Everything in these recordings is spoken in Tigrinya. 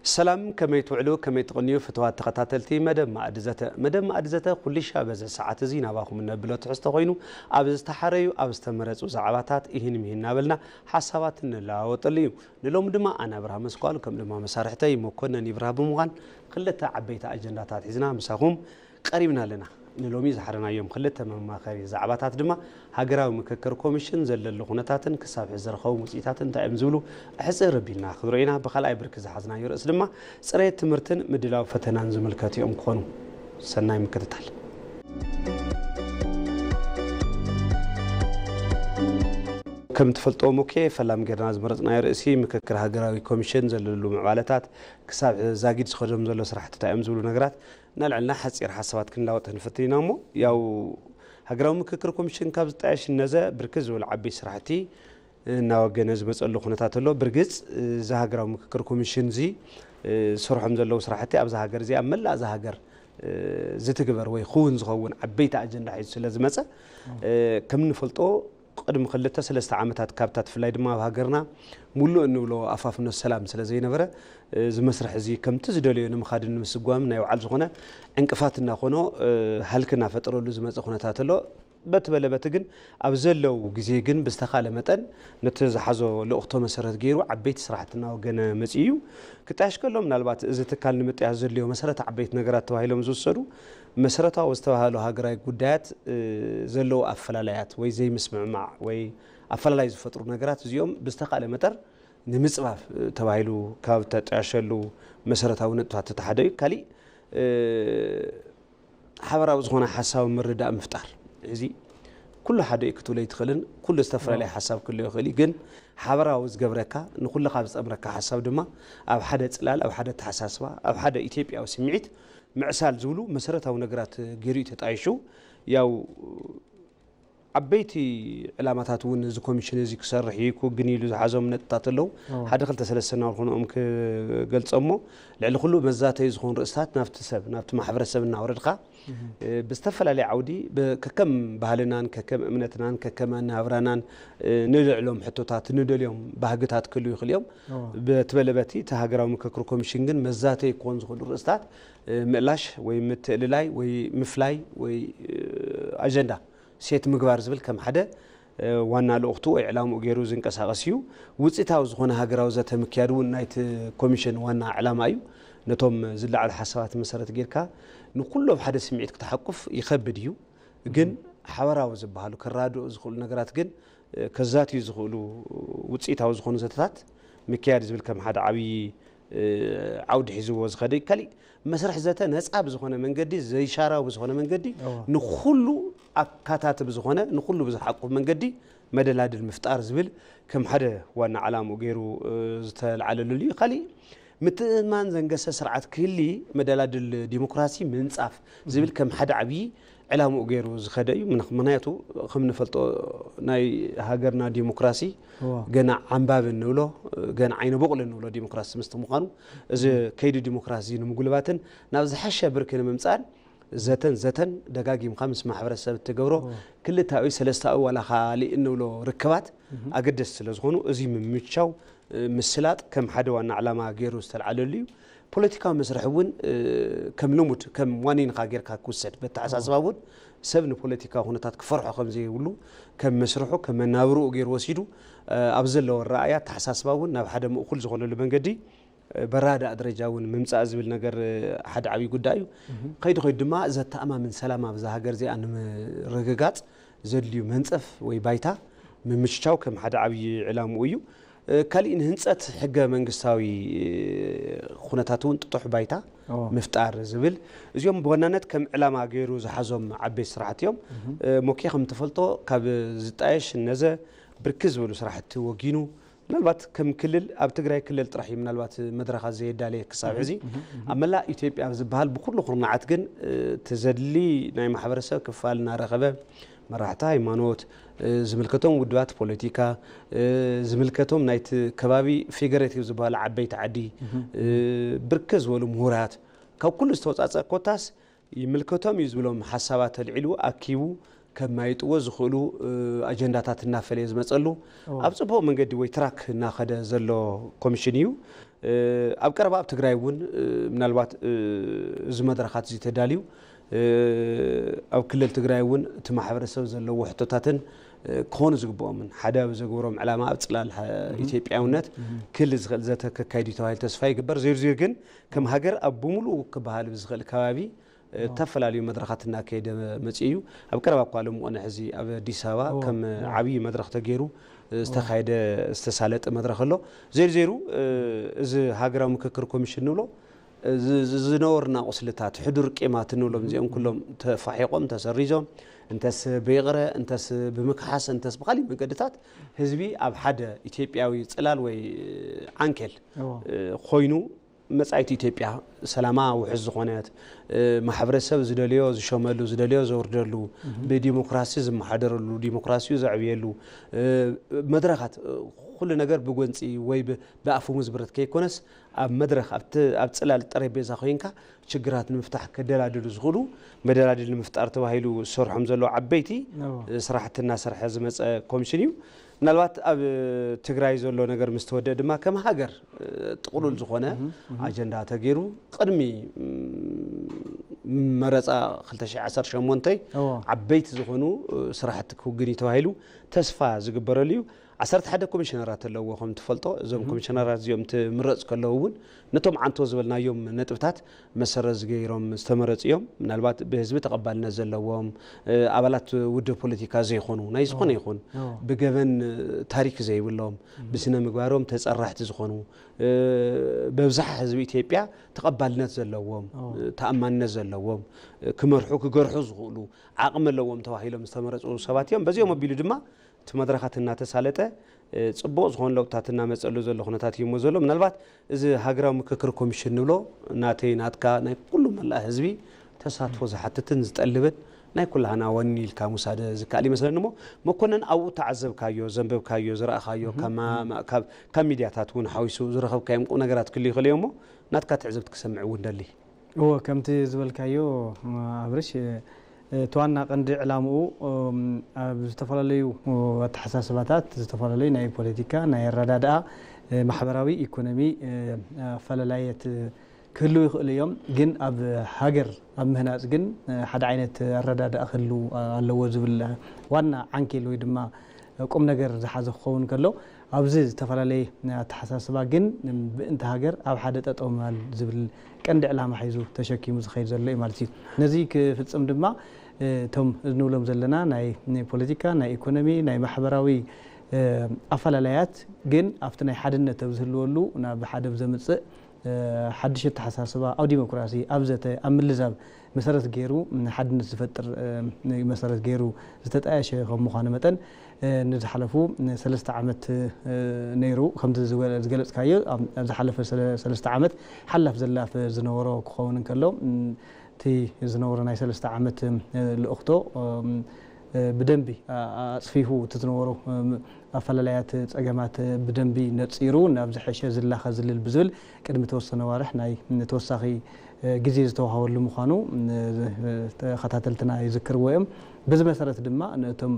ሰላም፣ ከመይ ትውዕሉ፣ ከመይ ትቕንዩ ፍትዋት ተኸታተልቲ መደብ ማእዲ ዘተ። መደብ ማእዲ ዘተ ኩልሻ በዚ ሰዓት እዚ ናባኹም እነብሎ ትሕዝቶ ኮይኑ፣ ኣብ ዝተሓረዩ፣ ኣብ ዝተመረጹ ዛዕባታት ይህን ምሂን እናበልና ሓሳባት እንለዋወጠሉ እዩ። ንሎሚ ድማ ኣነ ኣብርሃ መስቋል፣ ከም ድማ መሳርሕተይ መኮነን ይብርሃ ብምዃን ክልተ ዓበይቲ ኣጀንዳታት ሒዝና ምሳኹም ቀሪብና ኣለና። ንሎሚ ዝሓረናዮም ክልተ መማኸሪ ዛዕባታት ድማ ሃገራዊ ምክክር ኮሚሽን ዘለሉ ኩነታትን ክሳብ ሕዚ ዝረኸቡ ውፅኢታትን እንታይ እዮም ዝብሉ ኣሕፅር ኣቢልና ክንሪኦ ኢና። ብኻልኣይ ብርኪ ዝሓዝናዮ ርእሲ ድማ ፅሬት ትምህርትን ምድላው ፈተናን ዝምልከት እዮም ክኾኑ። ሰናይ ምክትታል። ከም ትፈልጦ ሙኬ፣ ፈላም ጌርና ዝመረፅናዮ ርእሲ ምክክር ሃገራዊ ኮሚሽን ዘለሉ ምዕባለታት፣ ክሳብ ዛጊድ ዝኸዶም ዘሎ ስራሕቲ እንታይ እዮም ዝብሉ ነገራት እናልዐልና ሓፂር ሓሳባት ክንላወጥ ንፍትን ኢና። እሞ ያው ሃገራዊ ምክክር ኮሚሽን ካብ ዝጣየሽ ነዘ ብርክት ዝበሉ ዓበይቲ ስራሕቲ እናወገነ ዝመፀሉ ኩነታት ኣሎ። ብርግፅ እዚ ሃገራዊ ምክክር ኮሚሽን እዚ ዝሰርሖም ዘለዉ ስራሕቲ ኣብዛ ሃገር እዚኣ፣ ኣብ መላእ እዛ ሃገር ዝትግበር ወይ ክውን ዝኸውን ዓበይቲ ኣጀንዳ ሒዙ ስለ ዝመፀ፣ ከም እንፈልጦ ቅድሚ ክልተ ሰለስተ ዓመታት ካብታት፣ ብፍላይ ድማ ኣብ ሃገርና ሙሉእ እንብሎ ኣፋፍኖት ሰላም ስለ ዘይነበረ፣ እዚ መስርሕ እዚ ከምቲ ዝደለዮ ንምኻድን ንምስጓምን ናይ ባዕሉ ዝኾነ ዕንቅፋት እናኾኖ፣ ሃልኪ እናፈጠረሉ ዝመፀ ኩነታት ኣሎ። በቲ በለ በቲ ግን ኣብ ዘለው ግዜ ግን ብዝተኻለ መጠን ነቲ ዝሓዞ ልእኽቶ መሰረት ገይሩ ዓበይቲ ስራሕቲ እናወገነ መፂኡ እዩ። ክጣየሽ ከሎ ምናልባት እዚ ትካል ንምጥያሽ ዘድልዮ መሰረት ዓበይቲ ነገራት ተባሂሎም ዝውሰዱ መሰረታዊ ዝተባህሉ ሃገራዊ ጉዳያት፣ እ፣ ዘለዉ ኣፈላላያት ወይ ዘይምስምዕማዕ ወይ ኣፈላላይ ዝፈጥሩ ነገራት እዚኦም ብዝተኻለ መጠር ንምፅባብ፣ እ፣ ተባሂሉ ካብ ተጣየሸሉ መሰረታዊ ነጥብታት እቲ ሓደ እዩ። ካሊእ፣ እ፣ ሓበራዊ ዝኾነ ሓሳብ ምርዳእ ምፍጣር። እዚ ኩሉ ሓደ እዩ ክትብሎ ኣይትኽእልን፣ ኩሉ ዝተፈላለየ ሓሳብ ክህልዎ ይኽእል እዩ። ግን ሓበራዊ ዝገብረካ፣ ንኩልኻ ዝፀምረካ ሓሳብ ድማ ኣብ ሓደ ፅላል፣ ኣብ ሓደ ኣተሓሳስባ፣ ኣብ ሓደ ኢትዮጵያዊ ስምዒት ምዕሳል ዝብሉ መሰረታዊ ነገራት ገይሩ እዩ ተጣይሹ። ያው ዓበይቲ ዕላማታት እውን እዚ ኮሚሽን እዚ ክሰርሕ እዩ፣ ክውግን እዩ ኢሉ ዝሓዞም ነጥብታት ኣለዉ። ሓደ ክልተ ሰለስተ እናበልኩ ንኦም ክገልጾ እሞ፣ ልዕሊ ኩሉ መዛተዩ ዝኾኑ ርእስታት ናብቲ ሰብ፣ ናብቲ ማሕበረሰብ እናወረድካ፣ እ፣ ብዝተፈላለየ ዓውዲ፣ ብ-፣ ከከም ባህልናን፣ ከከም እምነትናን፣ ከከም ኣነባብራናን፣ እ፣ ንልዕሎም ሕቶታት፣ ንደልዮም ባህግታት ክህልዉ ይኽእሉ እዮም። በቲ በለ በቲ እቲ ሃገራዊ ምክክር ኮሚሽን ግን መዛተዩ ክኾን ዝኽእሉ ርእስታት፣ እ፣ ምእላሽ ወይ ምትእልላይ ወይ ምፍላይ ወይ፣ እ፣ ኣጀንዳ ሴት ምግባር ዝብል ከም ሓደ፣ እ፣ ዋና ልኡኽቱ ወይ ዕላምኡ ገይሩ ዝንቀሳቐስ እዩ። ውፅኢታዊ ዝኾነ ሃገራዊ ዘተ ምክያድ እውን ናይቲ ኮሚሽን ዋና ዕላማ እዩ። ነቶም ዝለዓሉ ሓሳባት መሰረት ጌርካ ንኩሉ ኣብ ሓደ ስምዒት ክትሓቁፍ ይኸብድ እዩ። ግን ሓበራዊ ዝበሃሉ ከራድኡ ዝኽእሉ ነገራት ግን፣ እ፣ ከዛትዩ ዝኽእሉ ውፅኢታዊ ዝኾኑ ዘተታት ምክያድ ዝብል ከም ሓደ ዓብዪ፣ እ፣ ዓውዲ ሒዝዎ ዝኸደ እዩ። ካሊእ መስርሕ ዘተ ነፃ ብዝኾነ መንገዲ፣ ዘይሻራዊ ብዝኾነ መንገዲ፣ እዋ። ንኹሉ ኣካታቲ ብዝኾነ፣ ንኹሉ ብዝሓቁፍ መንገዲ መደላድል ምፍጣር ዝብል ከም ሓደ ዋና ዓላምኡ ገይሩ፣ እ፣ ዝተልዓለሉ እዩ። ካሊእ ምትእምማን ዘንገሰ ስርዓት ክህሊ መደላድል ዲሞክራሲ ምንፃፍ ዝብል ከም ሓደ ዓብዪ ዕላምኡ ገይሩ ዝኸደ እዩ። ምኽ-፣ ምኽንያቱ ከም ንፈልጦ ናይ ሃገርና ዲሞክራሲ እዋ። ገና ዓምባቢ እንብሎ፣ ገና ዓይነ ቦቕሊ እንብሎ ዲሞክራሲ ምስቲ ምዃኑ፣ እዚ ከይዲ ዲሞክራሲ ንምጉልባትን ናብ ዝሓሸ ብርኪ ንምምፃእን ዘተን ዘተን ደጋጊምካ ምስ ማሕበረሰብ እትገብሮ እዋ። ክልታዊ ሰለስታዊ ዋላ ካሊእ እንብሎ ርክባት ኣገደስቲ ስለ ዝኾኑ፣ እዚ ምምቻው፣ እ፣ ምስላጥ ከም ሓደ ዋና ዕላማ ገይሩ ዝተልዓለሉ እዩ። ፖለቲካዊ መስርሕ እውን፣ እ፣ ከም ልሙድ፣ ከም ዋኒንካ ጌርካ ክውሰድ፣ በተሓሳስባ እውን ሰብ ንፖለቲካዊ ኩነታት ክፈርሖ ከም ዘይብሉ፣ ከም መስርሑ፣ ከም መናብርኡ ገይሩ ወሲዱ፣ እ፣ ኣብ ዘለዎ ኣረኣእያ፣ ኣተሓሳስባ እውን ናብ ሓደ ምእኩል ዝኾነሉ መንገዲ፣ እ፣ በራዳእ ደረጃ እውን ምምፃእ ዝብል ነገር፣ እ፣ ሓደ ዓብዪ ጉዳይ እዩ። ከይዱ ከይዱ ድማ ዘተኣማምን ሰላም ኣብዛ ሃገር እዚኣ ንምርግጋፅ ዘድልዩ መንፀፍ ወይ ባይታ ምምችቻው ከም ሓደ ዓብዪ ዕላምኡ እዩ። እ፣ ካሊእ ንህንፀት ሕገ መንግስታዊ፣ እ፣ ኩነታት እውን ጥጡሕ ባይታ እዎ። ምፍጣር ዝብል፣ እዚኦም ብዋናነት ከም ዕላማ ገይሩ ዝሓዞም ዓበይቲ ስራሕቲ እዮም። እ፣ ሞኬ ከም ትፈልጦ ካብ ዝጣየሽ ነዘ ብርክት ዝበሉ ስራሕቲ ወጊኑ፣ ምናልባት ከም ክልል ኣብ ትግራይ ክልል ጥራሕ እዩ ምናልባት መድረኻት ዘየዳለየ ክሳብ ሕዚ። ኣብ መላእ ኢትዮጵያ ኣብ ዝበሃል ብኩሉ ኩርናዓት ግን፣ እ፣ እቲ ዘድሊ ናይ ማሕበረሰብ ክፋል እናረኸበ መራሕቲ ሃይማኖት፣ እ፣ ዝምልከቶም ውድባት ፖለቲካ፣ እ፣ ዝምልከቶም ናይቲ ከባቢ ፌዴሬቲቭ ዝበሃሉ ዓበይቲ ዓዲ፣ እ፣ ብርክት ዝበሉ ምሁራት ካብ ኩሉ ዝተወፃፀአ ኮታስ ይምልከቶም እዩ ዝብሎም ሓሳባት ኣልዒሉ ኣኪቡ ከማይጥዎ ዝኽእሉ ኣጀንዳታት እናፈለየ ዝመፀሉ ኣብ ፅቡቕ መንገዲ ወይ ትራክ እናኸደ ዘሎ ኮሚሽን እዩ። ኣብ ቀረባ ኣብ ትግራይ እውን ምናልባት እዚ መድረኻት እዚ ተዳልዩ ኣብ ክልል ትግራይ እውን እቲ ማሕበረሰብ ዘለዎ ሕቶታትን ክኾኑ ዝግብኦምን ሓደ ኣብ ዘግብሮም ዕላማ ኣብ ፅላል ኢትዮጵያውነት ክል ዝኽእል ዘተ ከካይድ እዩ ተባሂሉ ተስፋ ይግበር። ዜርዜር ግን ከም ሃገር ኣብ ብምሉኡ ክበሃል ብዝኽእል ከባቢ ዝተፈላለዩ መድረኻት እናካየደ መፅኡ እዩ። ኣብ ቀረባ እኳ ሎም ቆነ ሕዚ ኣብ ኣዲስ ኣበባ ከም ዓብዪ መድረኽ ተገይሩ ዝተኻየደ ዝተሳለጠ መድረኽ ኣሎ። ዜሩ ዜሩ እዚ ሃገራዊ ምክክር ኮሚሽን ንብሎ ዝነበሩና ቁስልታት ሕዱር ቂማት እንብሎም እዚኦም ኩሎም ተፋሒቆም ተሰሪዞም እንተስ ብይቕረ እንተስ ብምክሓስ እንተስ ብካሊእ መንገድታት ህዝቢ ኣብ ሓደ ኢትዮጵያዊ ፅላል ወይ ዓንኬል ኮይኑ መጻኢት ኢትዮጵያ ሰላማ ውሕስ ዝኾነት ማሕበረሰብ ዝደልዮ ዝሸመሉ ዝደልዮ ዘውርደሉ ብዲሞክራሲ ዝመሓደረሉ ዲሞክራሲኡ ዘዕብየሉ መድረኻት ኩሉ ነገር ብጎንፂ ወይ ብኣፉ ምዝብረት ከይኮነስ ኣብ መድረኽ ኣብ ፅላል ጠረጴዛ ኮይንካ ችግራት ንምፍታሕ ከደላድሉ ዝኽእሉ መደላድል ንምፍጣር ተባሂሉ ዝሰርሖም ዘለዉ ዓበይቲ ስራሕቲ እናሰርሐ ዝመፀ ኮሚሽን እዩ። ምናልባት ኣብ ትግራይ ዘሎ ነገር ምስ ተወደአ ድማ ከም ሃገር ጥቕሉል ዝኾነ ኣጀንዳ ተገይሩ ቅድሚ መረፃ ክልተ ሽሕ ዓሰርተ ሸሞንተ ዓበይቲ ዝኾኑ ስራሕቲ ክውግን እዩ ተባሂሉ ተስፋ ዝግበረሉ እዩ። ዓሰርተ ሓደ ኮሚሽነራት ኣለዎ ከም ትፈልጦ። እዞም ኮሚሽነራት እዚኦም ትምረፅ ከለዉ እውን ነቶም ዓንቶ ዝበልናዮም ነጥብታት መሰረት ዝገይሮም ዝተመረፁ እዮም። ምናልባት ብህዝቢ ተቐባልነት ዘለዎም ኣባላት ውድብ ፖለቲካ ዘይኮኑ ናይ ዝኾነ ይኹን ብገበን ታሪክ ዘይብሎም ብስነ ምግባሮም ተፀራሕቲ ዝኾኑ በብዝሓ ህዝቢ ኢትዮጵያ ተቐባልነት ዘለዎም ተኣማንነት ዘለዎም ክመርሑ ክገርሑ ዝኽእሉ ዓቕሚ ኣለዎም ተባሂሎም ዝተመረፁ ሰባት እዮም። በዚኦም ኣቢሉ ድማ እቲ መድረኻት እናተሳለጠ ፅቡቕ ዝኾኑ ለውጥታት እናመፀሉ ዘሎ ኩነታት እዩ እሞ ዘሎ። ምናልባት እዚ ሃገራዊ ምክክር ኮሚሽን ንብሎ ናተይ ናትካ ናይ ኩሉ መላእ ህዝቢ ተሳትፎ ዝሓትትን ዝጠልብን ናይ ኩላህና ወኒ ኢልካ ምውሳድ ዝከኣል ይመስለኒ እሞ መኮነን ኣብኡ ተዓዘብካዮ ዘንበብካዮ ዝረኣኻዮ ካብ ሚድያታት እውን ሓዊሱ ዝረኸብካዮም ቁ ነገራት ክልዩ ይኽእል እዮ እሞ ናትካ ትዕዝብቲ ክሰምዕ እውን ደሊ። እወ ከምቲ ዝበልካዮ ኣብርሽ እቲ ዋና ቀንዲ ዕላምኡ ኣብ ዝተፈላለዩ ኣተሓሳስባታት ዝተፈላለዩ ናይ ፖለቲካ ናይ ኣረዳድኣ ማሕበራዊ ኢኮኖሚ ኣፈላላየት ክህልው ይኽእሉ እዮም። ግን ኣብ ሃገር ኣብ ምህናፅ ግን ሓደ ዓይነት ኣረዳድኣ ክህልው ኣለዎ ዝብል ዋና ዓንኬል ወይ ድማ ቁም ነገር ዝሓዘ ክኸውን ከሎ ኣብዚ ዝተፈላለየ ኣተሓሳስባ ግን ምእንቲ ሃገር ኣብ ሓደ ጠጠው ምባል ዝብል ቀንዲ ዕላማ ሒዙ ተሸኪሙ ዝኸይድ ዘሎ እዩ ማለት እዩ። ነዚ ክፍፅም ድማ እቶም እንብሎም ዘለና ናይ ፖለቲካ፣ ናይ ኢኮኖሚ፣ ናይ ማሕበራዊ ኣፈላለያት ግን ኣብቲ ናይ ሓድነት ኣብ ዝህልወሉ ናብ ሓደ ብዘምፅእ ሓድሽ ኣተሓሳስባ ኣብ ዲሞክራሲ፣ ኣብ ዘተ፣ ኣብ ምልዛብ መሰረት ገይሩ ሓድነት ዝፈጥር መሰረት ገይሩ ዝተጣየሸ ከም ምዃኑ መጠን ንዝሓለፉ ሰለስተ ዓመት ነይሩ ከምቲ ዝገለፅካዮ ኣብ ዝሓለፈ ሰለስተ ዓመት ሓላፍ ዘላፍ ዝነበሮ ክኸውን እንከሎ እቲ ዝነበሮ ናይ ሰለስተ ዓመት ልእኽቶ ብደንቢ ኣፅፊፉ እቲ ዝነበሩ ኣፈላለያት ፀገማት ብደንቢ ነፂሩ ናብ ዝሐሸ ዝላኸ ዝልል ብዝብል ቅድሚ ተወሰነ ዋርሕ ናይ ተወሳኺ ግዜ ዝተዋሃበሉ ምዃኑ ተኸታተልትና ይዝክርዎ እዮም። በዚ መሰረት ድማ ነቶም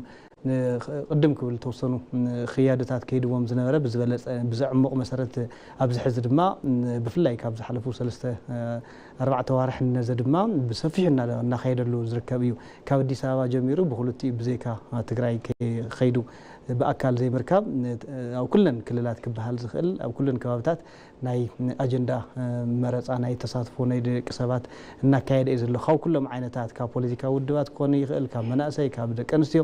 ቅድም ክብል ተወሰኑ ክያዶታት ከይድዎም ዝነበረ ብዝበለፀ ብዘዕሙቕ መሰረት ኣብዚ ሕዚ ድማ ብፍላይ ካብ ዝሓለፉ ሰለስተ ኣርባዕተ ዋርሕ ነዘ ድማ ብሰፊሑ እናኸየደሉ ዝርከብ እዩ። ካብ ኣዲስ ኣበባ ጀሚሩ ብክልቲኡ ብዘይካ ትግራይ ከይዱ ብኣካል ዘይምርካብ ኣብ ኩለን ክልላት ክበሃል ዝኽእል ኣብ ኩለን ከባብታት ናይ ኣጀንዳ መረፃ ናይ ተሳትፎ ናይ ደቂ ሰባት እናካየደ እዩ ዘሎ። ካብ ኩሎም ዓይነታት ካብ ፖለቲካዊ ውድባት ክኾን ይኽእል፣ ካብ መናእሰይ፣ ካብ ደቂ ኣንስትዮ፣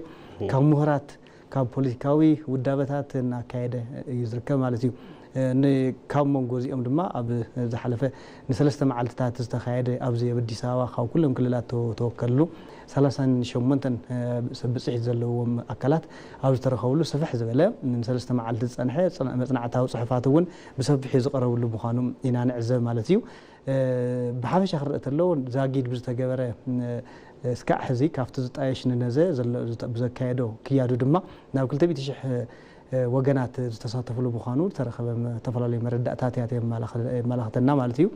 ካብ ምሁራት፣ ካብ ፖለቲካዊ ውዳበታት እናካየደ እዩ ዝርከብ ማለት እዩ። ካብ መንጎ እዚኦም ድማ ኣብ ዝሓለፈ ንሰለስተ መዓልትታት ዝተኻየደ ኣብዚ ኣብ ኣዲስ ኣበባ ካብ ኩሎም ክልላት ተወከሉ ሰላሳን ሸሞንተን ሰብ ብፅሒት ዘለዎም ኣካላት ኣብ ዝተረኸብሉ ስፍሕ ዝበለ ንሰለስተ መዓልቲ ዝፀንሐ መፅናዕታዊ ፅሑፋት እውን ብሰፊሑ ዝቐረብሉ ምዃኑ ኢና ንዕዘብ ማለት እዩ። ብሓፈሻ ክረአ ተሎ ዛጊድ ብዝተገበረ እስካዕ ሕዚ ካብቲ ዝጣየሽ ንነዘ ብዘካየዶ ክያዱ ድማ ናብ ክልተ ሚእቲ ሽሕ ወገናት ዝተሳተፍሉ ምዃኑ ዝተረኸበ ዝተፈላለዩ መረዳእታት እያ የመላኽተና ማለት እዩ።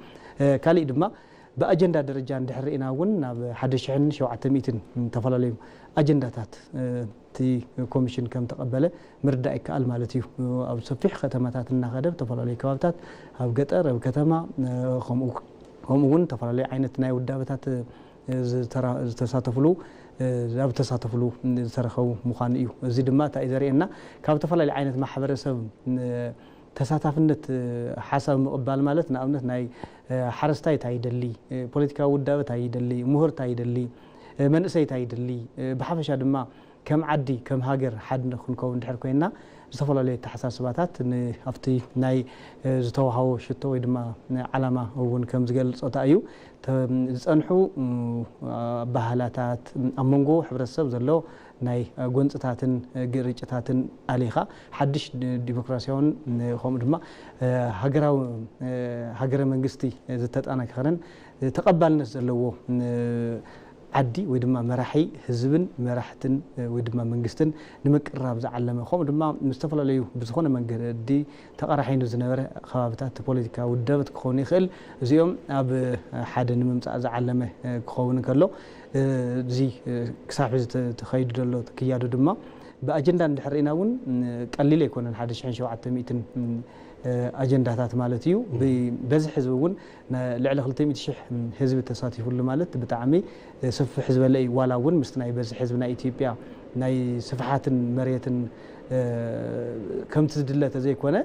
ካሊእ ድማ ብኣጀንዳ ደረጃ እንድሕር ርኢና እውን ናብ ሓደ ሽሕን ሸውዓተ ሚእትን ዝተፈላለዩ ኣጀንዳታት እቲ ኮሚሽን ከም ተቐበለ ምርዳእ ይከኣል ማለት እዩ። ኣብ ሰፊሕ ከተማታት እናኸደ፣ ዝተፈላለዩ ከባብታት፣ ኣብ ገጠር፣ ኣብ ከተማ፣ ከምኡ ከምኡ እውን ዝተፈላለዩ ዓይነት ናይ ውዳበታት ዝተሳተፍሉ ኣብ ተሳተፍሉ ዝተረኸቡ ምዃኑ እዩ። እዚ ድማ እንታይ እዩ ዘርእየና? ካብ ዝተፈላለዩ ዓይነት ማሕበረሰብ ተሳታፍነት ሓሳብ ምቕባል ማለት፣ ንኣብነት ናይ ሓረስታይ እንታይ ይደሊ፣ ፖለቲካዊ ውዳበ እንታይ ይደሊ፣ ምሁር እንታይ ይደሊ፣ መንእሰይ እንታይ ይደሊ፣ ብሓፈሻ ድማ ከም ዓዲ ከም ሃገር ሓደ ክንከውን ድሕር ኮይና፣ ዝተፈላለዩ ኣተሓሳስባታት ኣብቲ ናይ ዝተዋሃቦ ሽቶ ወይ ድማ ዓላማ እውን ከም ዝገልጾ እዩ። ዝጸንሑ ባህላታት ኣብ መንጎ ሕብረተሰብ ዘሎ ናይ ጎንጽታትን ግርጭታትን ኣሊኻ ሓድሽ ዲሞክራሲያውን ከምኡ ድማ ሃገራዊ ሃገረ መንግስቲ ዝተጠናከረን ተቐባልነት ዘለዎ ዓዲ ወይ ድማ መራሒ ህዝብን መራሕትን ወይ ድማ መንግስትን ንምቅራብ ዝዓለመ፣ ከምኡ ድማ ምስ ዝተፈላለዩ ብዝኾነ መንገዲ ተቐራሒኑ ዝነበረ ከባብታት ፖለቲካ ውደበት ክኸውን ይኽእል። እዚኦም ኣብ ሓደ ንምምፃእ ዝዓለመ ክኸውን እንከሎ፣ እዚ ክሳብ ሕዚ ተኸይዱ ዘሎ ክያዶ ድማ ብኣጀንዳ እንድሕር ርኢና እውን ቀሊል ኣይኮነን። ሓደ ሽሕን ሸውዓተ ሚእትን ኣጀንዳታት ማለት እዩ። በዝሒ ህዝቢ እውን ልዕሊ ክልተ ሚእቲ ሽሕ ህዝቢ ተሳቲፉሉ ማለት ብጣዕሚ ስፍሕ ዝበለ እዩ። ዋላ እውን ምስቲ ናይ በዝሒ ህዝቢ ናይ ኢትዮጵያ ናይ ስፍሓትን መሬትን ከምቲ ዝድለ ተዘይኮነ፣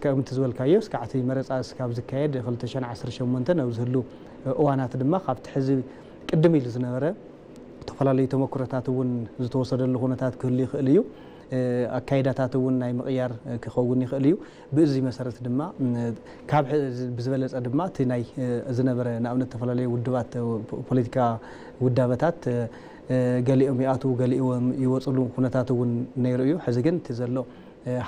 ከምቲ ዝበልካዮ፣ እስካዕ እቲ መረፃ እስካብ ዝካየድ ክልተ ሽሕን ዓሰርተ ሸሞንተን ኣብ ዝህሉ እዋናት ድማ ካብቲ ሕዚ ቅድም ኢሉ ዝነበረ ዝተፈላለዩ ተመክሮታት እውን ዝተወሰደሉ ኩነታት ክህሉ ይኽእል እዩ። ኣካይዳታት እውን ናይ ምቕያር ክኸውን ይኽእል እዩ። ብእዚ መሰረት ድማ ካብ ብዝበለፀ ድማ እቲ ናይ ዝነበረ፣ ንኣብነት፣ ዝተፈላለዩ ውድባት ፖለቲካ ውዳበታት ገሊኦም ይኣትዉ፣ ገሊኦም ይወፅሉ ኩነታት እውን ነይሩ እዩ። ሕዚ ግን እቲ ዘሎ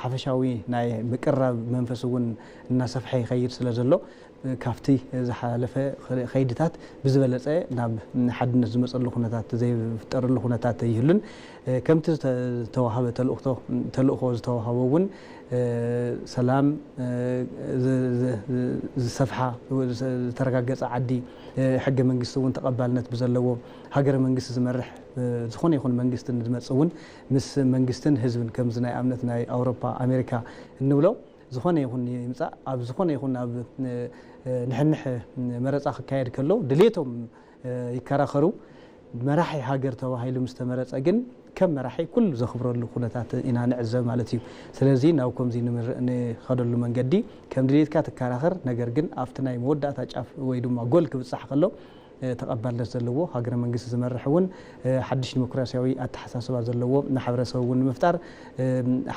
ሓፈሻዊ ናይ ምቅራብ መንፈስ እውን እናሰፍሐ ይኸይድ ስለ ዘሎ፣ ካብቲ ዝሓለፈ ኸይድታት ብዝበለፀ ናብ ሓድነት ዝመፀሉ ኩነታት ዘይፍጠረሉ ኩነታት ይህሉን። ከምቲ ዝተዋሃበ ተልእኽቶ-፣ ተልእኾ ዝተዋሃቦ እውን ሰላም፣ ዝ-፣ ዝ-፣ ዝሰፍሓ፣ ዝተረጋገፀ ዓዲ፣ ሕገ መንግስቲ እውን ተቐባልነት ብዘለዎ ሃገረ መንግስቲ ዝመርሕ ዝኾነ ይኹን መንግስቲ ንዝመፅእ እውን ምስ መንግስትን ህዝብን፣ ከምዚ ናይ ኣብነት ናይ ኣውሮፓ፣ ኣሜሪካ እንብሎ፣ ዝኾነ ይኹን ይምፃእ፣ ኣብ ዝኾነ ይኹን ኣብ ንሕንሕ መረፃ ክካየድ ከሎ ድሌቶም ይከራኸሩ። መራሒ ሃገር ተባሂሉ ምስ ተመረፀ ግን ከም መራሒ ኩሉ ዘኽብረሉ ኩነታት ኢና ንዕዘብ ማለት እዩ። ስለዚ ናብ ከምዚ ንምር-፣ ንኸደሉ መንገዲ ከም ድሌትካ ትከራኸር፣ ነገር ግን ኣብቲ ናይ መወዳእታ ጫፍ ወይ ድማ ጎል ክብፃሕ ከሎ ተቐባልነት ዘለዎ ሃገረ መንግስቲ ዝመርሕ እውን ሓድሽ ዲሞክራሲያዊ ኣተሓሳስባ ዘለዎ ማሕበረሰብ እውን ንምፍጣር፣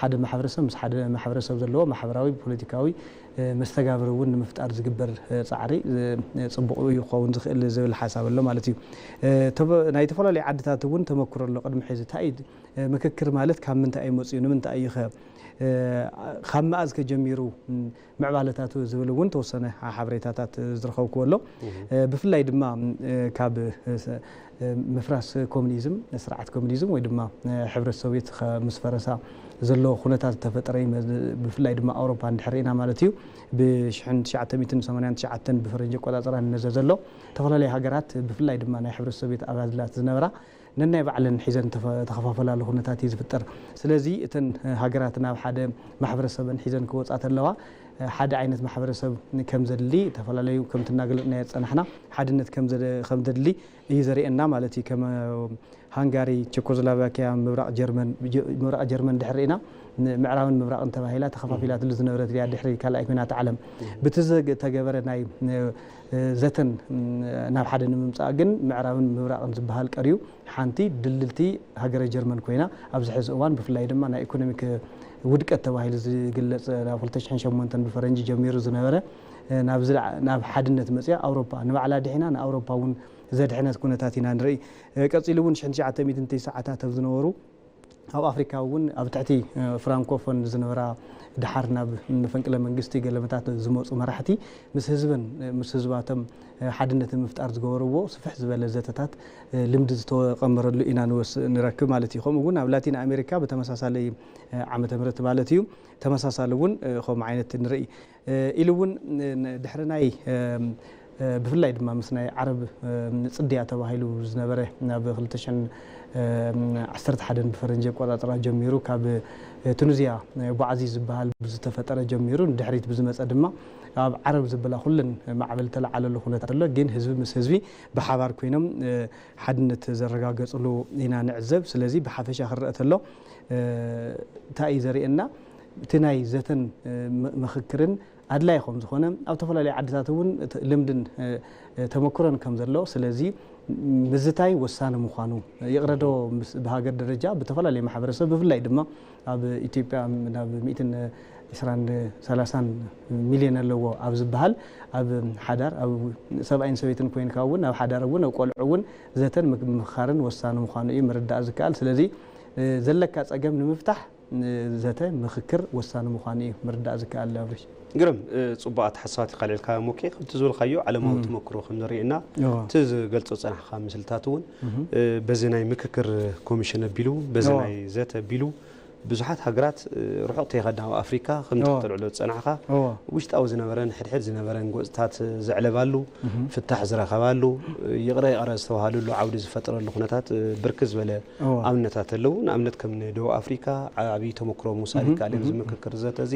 ሓደ ማሕበረሰብ ምስ ሓደ ማሕበረሰብ ዘለዎ ማሕበራዊ፣ ፖለቲካዊ መስተጋብር እውን ንምፍጣር ዝግበር ፃዕሪ ፅቡቕ እዩ ክኸውን ዝኽእል ዝብል ሓሳብ ኣሎ ማለት እዩ። ተበ-፣ ናይ ዝተፈላለዩ ዓድታት እውን ተመክሮ ኣሎ። ቅድሚ ሕዚ እንታይ እዩ ምክክር ማለት፣ ካብ ምንታይ እዩ መፅዩ፣ ንምንታይ እዩ ኸ ካብ መኣዝ ከ ጀሚሩ ምዕባለታቱ ዝብል እውን ተወሰነ ሓበሬታታት ዝረኸብክዎ ኣሎ። ብፍላይ ድማ ካብ ምፍራስ ኮሚኒዝም፣ ስርዓት ኮሚኒዝም ወይ ድማ ሕብረት ሶቪየት ምስ ፈረሳ ዘሎ ኩነታት ዝተፈጠረ እዩ። ብፍላይ ድማ ኣውሮፓ እንድሕር ርኢና ማለት እዩ፣ ብ ሽሕን ትሽዓተ ሚእትን ሰማንያን ትሽዓተን ብፈረንጂ ኣቆፃፅራ ንነዘ ዘሎ፣ ዝተፈላለዩ ሃገራት ብፍላይ ድማ ናይ ሕብረት ሶቪየት ኣባላት ዝነበራ ነናይ ባዕለን ሒዘን ተኸፋፈላሉ ኩነታት እዩ ዝፍጠር። ስለዚ እተን ሃገራት ናብ ሓደ ማሕበረሰብን ሒዘን ክወፃ ተለዋ፣ ሓደ ዓይነት ማሕበረሰብ ከም ዘድሊ፣ ዝተፈላለዩ ከምቲ እናገለፅናዮ ዝፀናሕና ሓድነት ከም ዘድሊ እዩ ዘርእየና ማለት እዩ። ከም ሃንጋሪ፣ ቸኮስሎቫኪያ፣ ምብራቕ ጀርመን ድሕር ርኢና፣ ምዕራብን ምብራቕን ተባሂላ ተኸፋፊላትሉ ዝነበረት እያ ድሕሪ ካልኣይ ኩናት ዓለም። ብቲ ዝተገበረ ናይ ዘተን ናብ ሓደ ንምምፃእ ግን ምዕራብን ምብራቕን ዝበሃል ቀርዩ፣ ሓንቲ ድልድልቲ ሃገረ ጀርመን ኮይና፣ ኣብዚ ሕዚ እዋን ብፍላይ ድማ ናይ ኢኮኖሚክ ውድቀት ተባሂሉ ዝግለፅ፣ ናብ ክልተ ሽሕን ሸሞንተን ብፈረንጂ ጀሚሩ ዝነበረ፣ ናብ ሓድነት መፅያ፣ ኣውሮፓ ንባዕላ ድሒና ንኣውሮፓ እውን ዘድሕነት ኩነታት ኢና ንርኢ። ቀፂሉ እውን ሽሕን ትሽዓተ ሚእትን ተስዓታት ኣብ ዝነበሩ ኣብ ኣፍሪካ እውን ኣብ ትሕቲ ፍራንኮፎን ዝነበራ፣ ድሓር ናብ መፈንቅለ መንግስቲ ገለመታት ዝመፁ መራሕቲ ምስ ህዝብን ምስ ህዝባቶም ሓድነት ንምፍጣር ዝገበርዎ ስፍሕ ዝበለ ዘተታት ልምዲ ዝተቐመረሉ ኢና ንረክብ ማለት እዩ። ከምኡ እውን ኣብ ላቲን ኣሜሪካ ብተመሳሳሊ ዓመተ ምህረት ማለት እዩ፣ ተመሳሳሊ እውን ከምኡ ዓይነት ንርኢ። ኢሉ እውን ድሕሪ ናይ ብፍላይ ድማ ምስ ናይ ዓረብ ፅድያ ተባሂሉ ዝነበረ ናብ ክልተ ሽሕን ዓሰርተ ሓደ ብፈረንጂ ኣቆጻጽራ ጀሚሩ ካብ ቱኒዝያ ቡዓዚ ዝበሃል ብዝተፈጠረ ጀሚሩ ንድሕሪት ብዝመጸ ድማ ኣብ ዓረብ ዝበላ ኩለን ማዕበል ተለዓለሉ ኩነታት ኣሎ። ግን ህዝቢ ምስ ህዝቢ ብሓባር ኮይኖም ሓድነት ዘረጋገጽሉ ኢና ንዕዘብ። ስለዚ ብሓፈሻ ክረአ ተሎ እንታይ እዩ ዘርእየና? እቲ ናይ ዘተን ምኽክርን ኣድላይ ከም ዝኾነ ኣብ ዝተፈላለዩ ዓድታት እውን ልምድን ተመክሮን ከም ዘሎ፣ ስለዚ ምዝታይ ወሳኒ ምዃኑ ይቕረዶ። ብሃገር ደረጃ ብተፈላለየ ማሕበረሰብ ብፍላይ ድማ ኣብ ኢትዮጵያ ናብ ሚእትን ዕስራን ሰላሳን ሚልዮን ኣለዎ ኣብ ዝበሃል ኣብ ሓዳር ኣብ ሰብኣይን ሰበይትን ኮይንካ እውን ኣብ ሓዳር እውን ኣብ ቆልዑ እውን ዘተን ምምኻርን ወሳኒ ምዃኑ እዩ ምርዳእ ዝከኣል። ስለዚ ዘለካ ጸገም ንምፍታሕ ዘተ ምኽክር ወሳኒ ምዃኑ እዩ ምርዳእ ዝከኣል። ኣብርሽ ግርም ፅቡቓት ሓሳባት ኢኻ ኣልዒልካ ሞኬ። ከምቲ ዝበልካዮ ዓለማዊ ተመክሮ ከም ዘርእየና እቲ ዝገልፆ ዝፀናሕካ ምስልታት እውን በዚ ናይ ምክክር ኮሚሽን ኣቢሉ በዚ ናይ ዘተ ኣቢሉ ብዙሓት ሃገራት ርሑቕ ተይኸድና ኣብ ኣፍሪካ ከምቲ ክትልዕሎ ዝፀናሕካ ውሽጣዊ ዝነበረን ሕድሕድ ዝነበረን ጎፅታት ዘዕለባሉ ፍታሕ ዝረኸባሉ ይቕረ ይቕረ ዝተባሃለሉ ዓውዲ ዝፈጠረሉ ኩነታት ብርክት ዝበለ ኣብነታት ኣለዉ። ንኣብነት ከም ንደቡብ ኣፍሪካ ዓብዪ ተመክሮ ምውሳድ ይከኣል እዩ። ዝምክክር ዘተ እዚ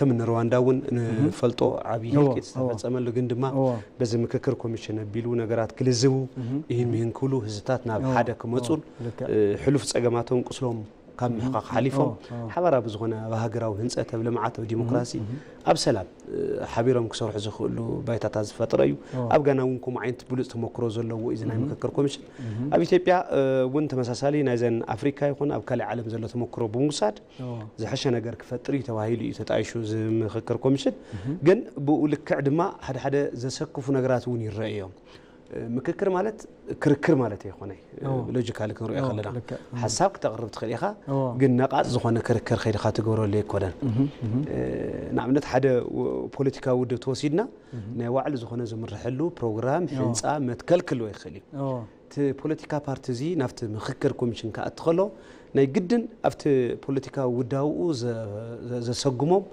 ከም ንሩዋንዳ እውን ንፈልጦ ዓብዪ ህልቂት ዝተፈፀመሉ ግን ድማ በዚ ምክክር ኮሚሽን ኣቢሉ ነገራት ክልዝቡ ይህን ምሂን ክብሉ ህዝብታት ናብ ሓደ ክመፁን ሕሉፍ ፀገማቶም ቁስሎም ካብ ምሕቃቕ ሓሊፎም ሓባራዊ ብዝኾነ ኣብ ሃገራዊ ህንፀት ኣብ ልምዓት ኣብ ዲሞክራሲ ኣብ ሰላም ሓቢሮም ክሰርሑ ዝኽእሉ ባይታታት ዝፈጥረ እዩ። ኣብ ጋና እውን ከምኡ ዓይነት ብሉፅ ተመክሮ ዘለዎ እዩ እዚ ናይ ምክክር ኮሚሽን። ኣብ ኢትዮጵያ እውን ተመሳሳሊ ናይዘን ኣፍሪካ ይኹን ኣብ ካልእ ዓለም ዘሎ ተመክሮ ብምውሳድ ዝሐሸ ነገር ክፈጥር እዩ ተባሂሉ እዩ ተጣይሹ እዚ ምክክር ኮሚሽን። ግን ብኡ ልክዕ ድማ ሓደ ሓደ ዘሰክፉ ነገራት እውን ይረአ እዮም። ምክክር ማለት ክርክር ማለት ኣይኮነ። ሎጂካሊ ክንሪኦ ከለና ሓሳብ ክተቕርብ ትኽእል ኢኻ፣ ግን ነቓጽ ዝኾነ ክርክር ከይድኻ ትገብረሉ ኣይኮነን። ንኣብነት ሓደ ፖለቲካዊ ውድብ ተወሲድና ናይ ባዕሉ ዝኾነ ዝምርሐሉ ፕሮግራም፣ ሕንፃ፣ መትከል ክህልዎ ይኽእል እዩ። እቲ ፖለቲካ ፓርቲ እዚ ናብቲ ምኽክር ኮሚሽን ክኣቲ ከሎ ናይ ግድን ኣብቲ ፖለቲካዊ ውዳብኡ ዘሰጉሞም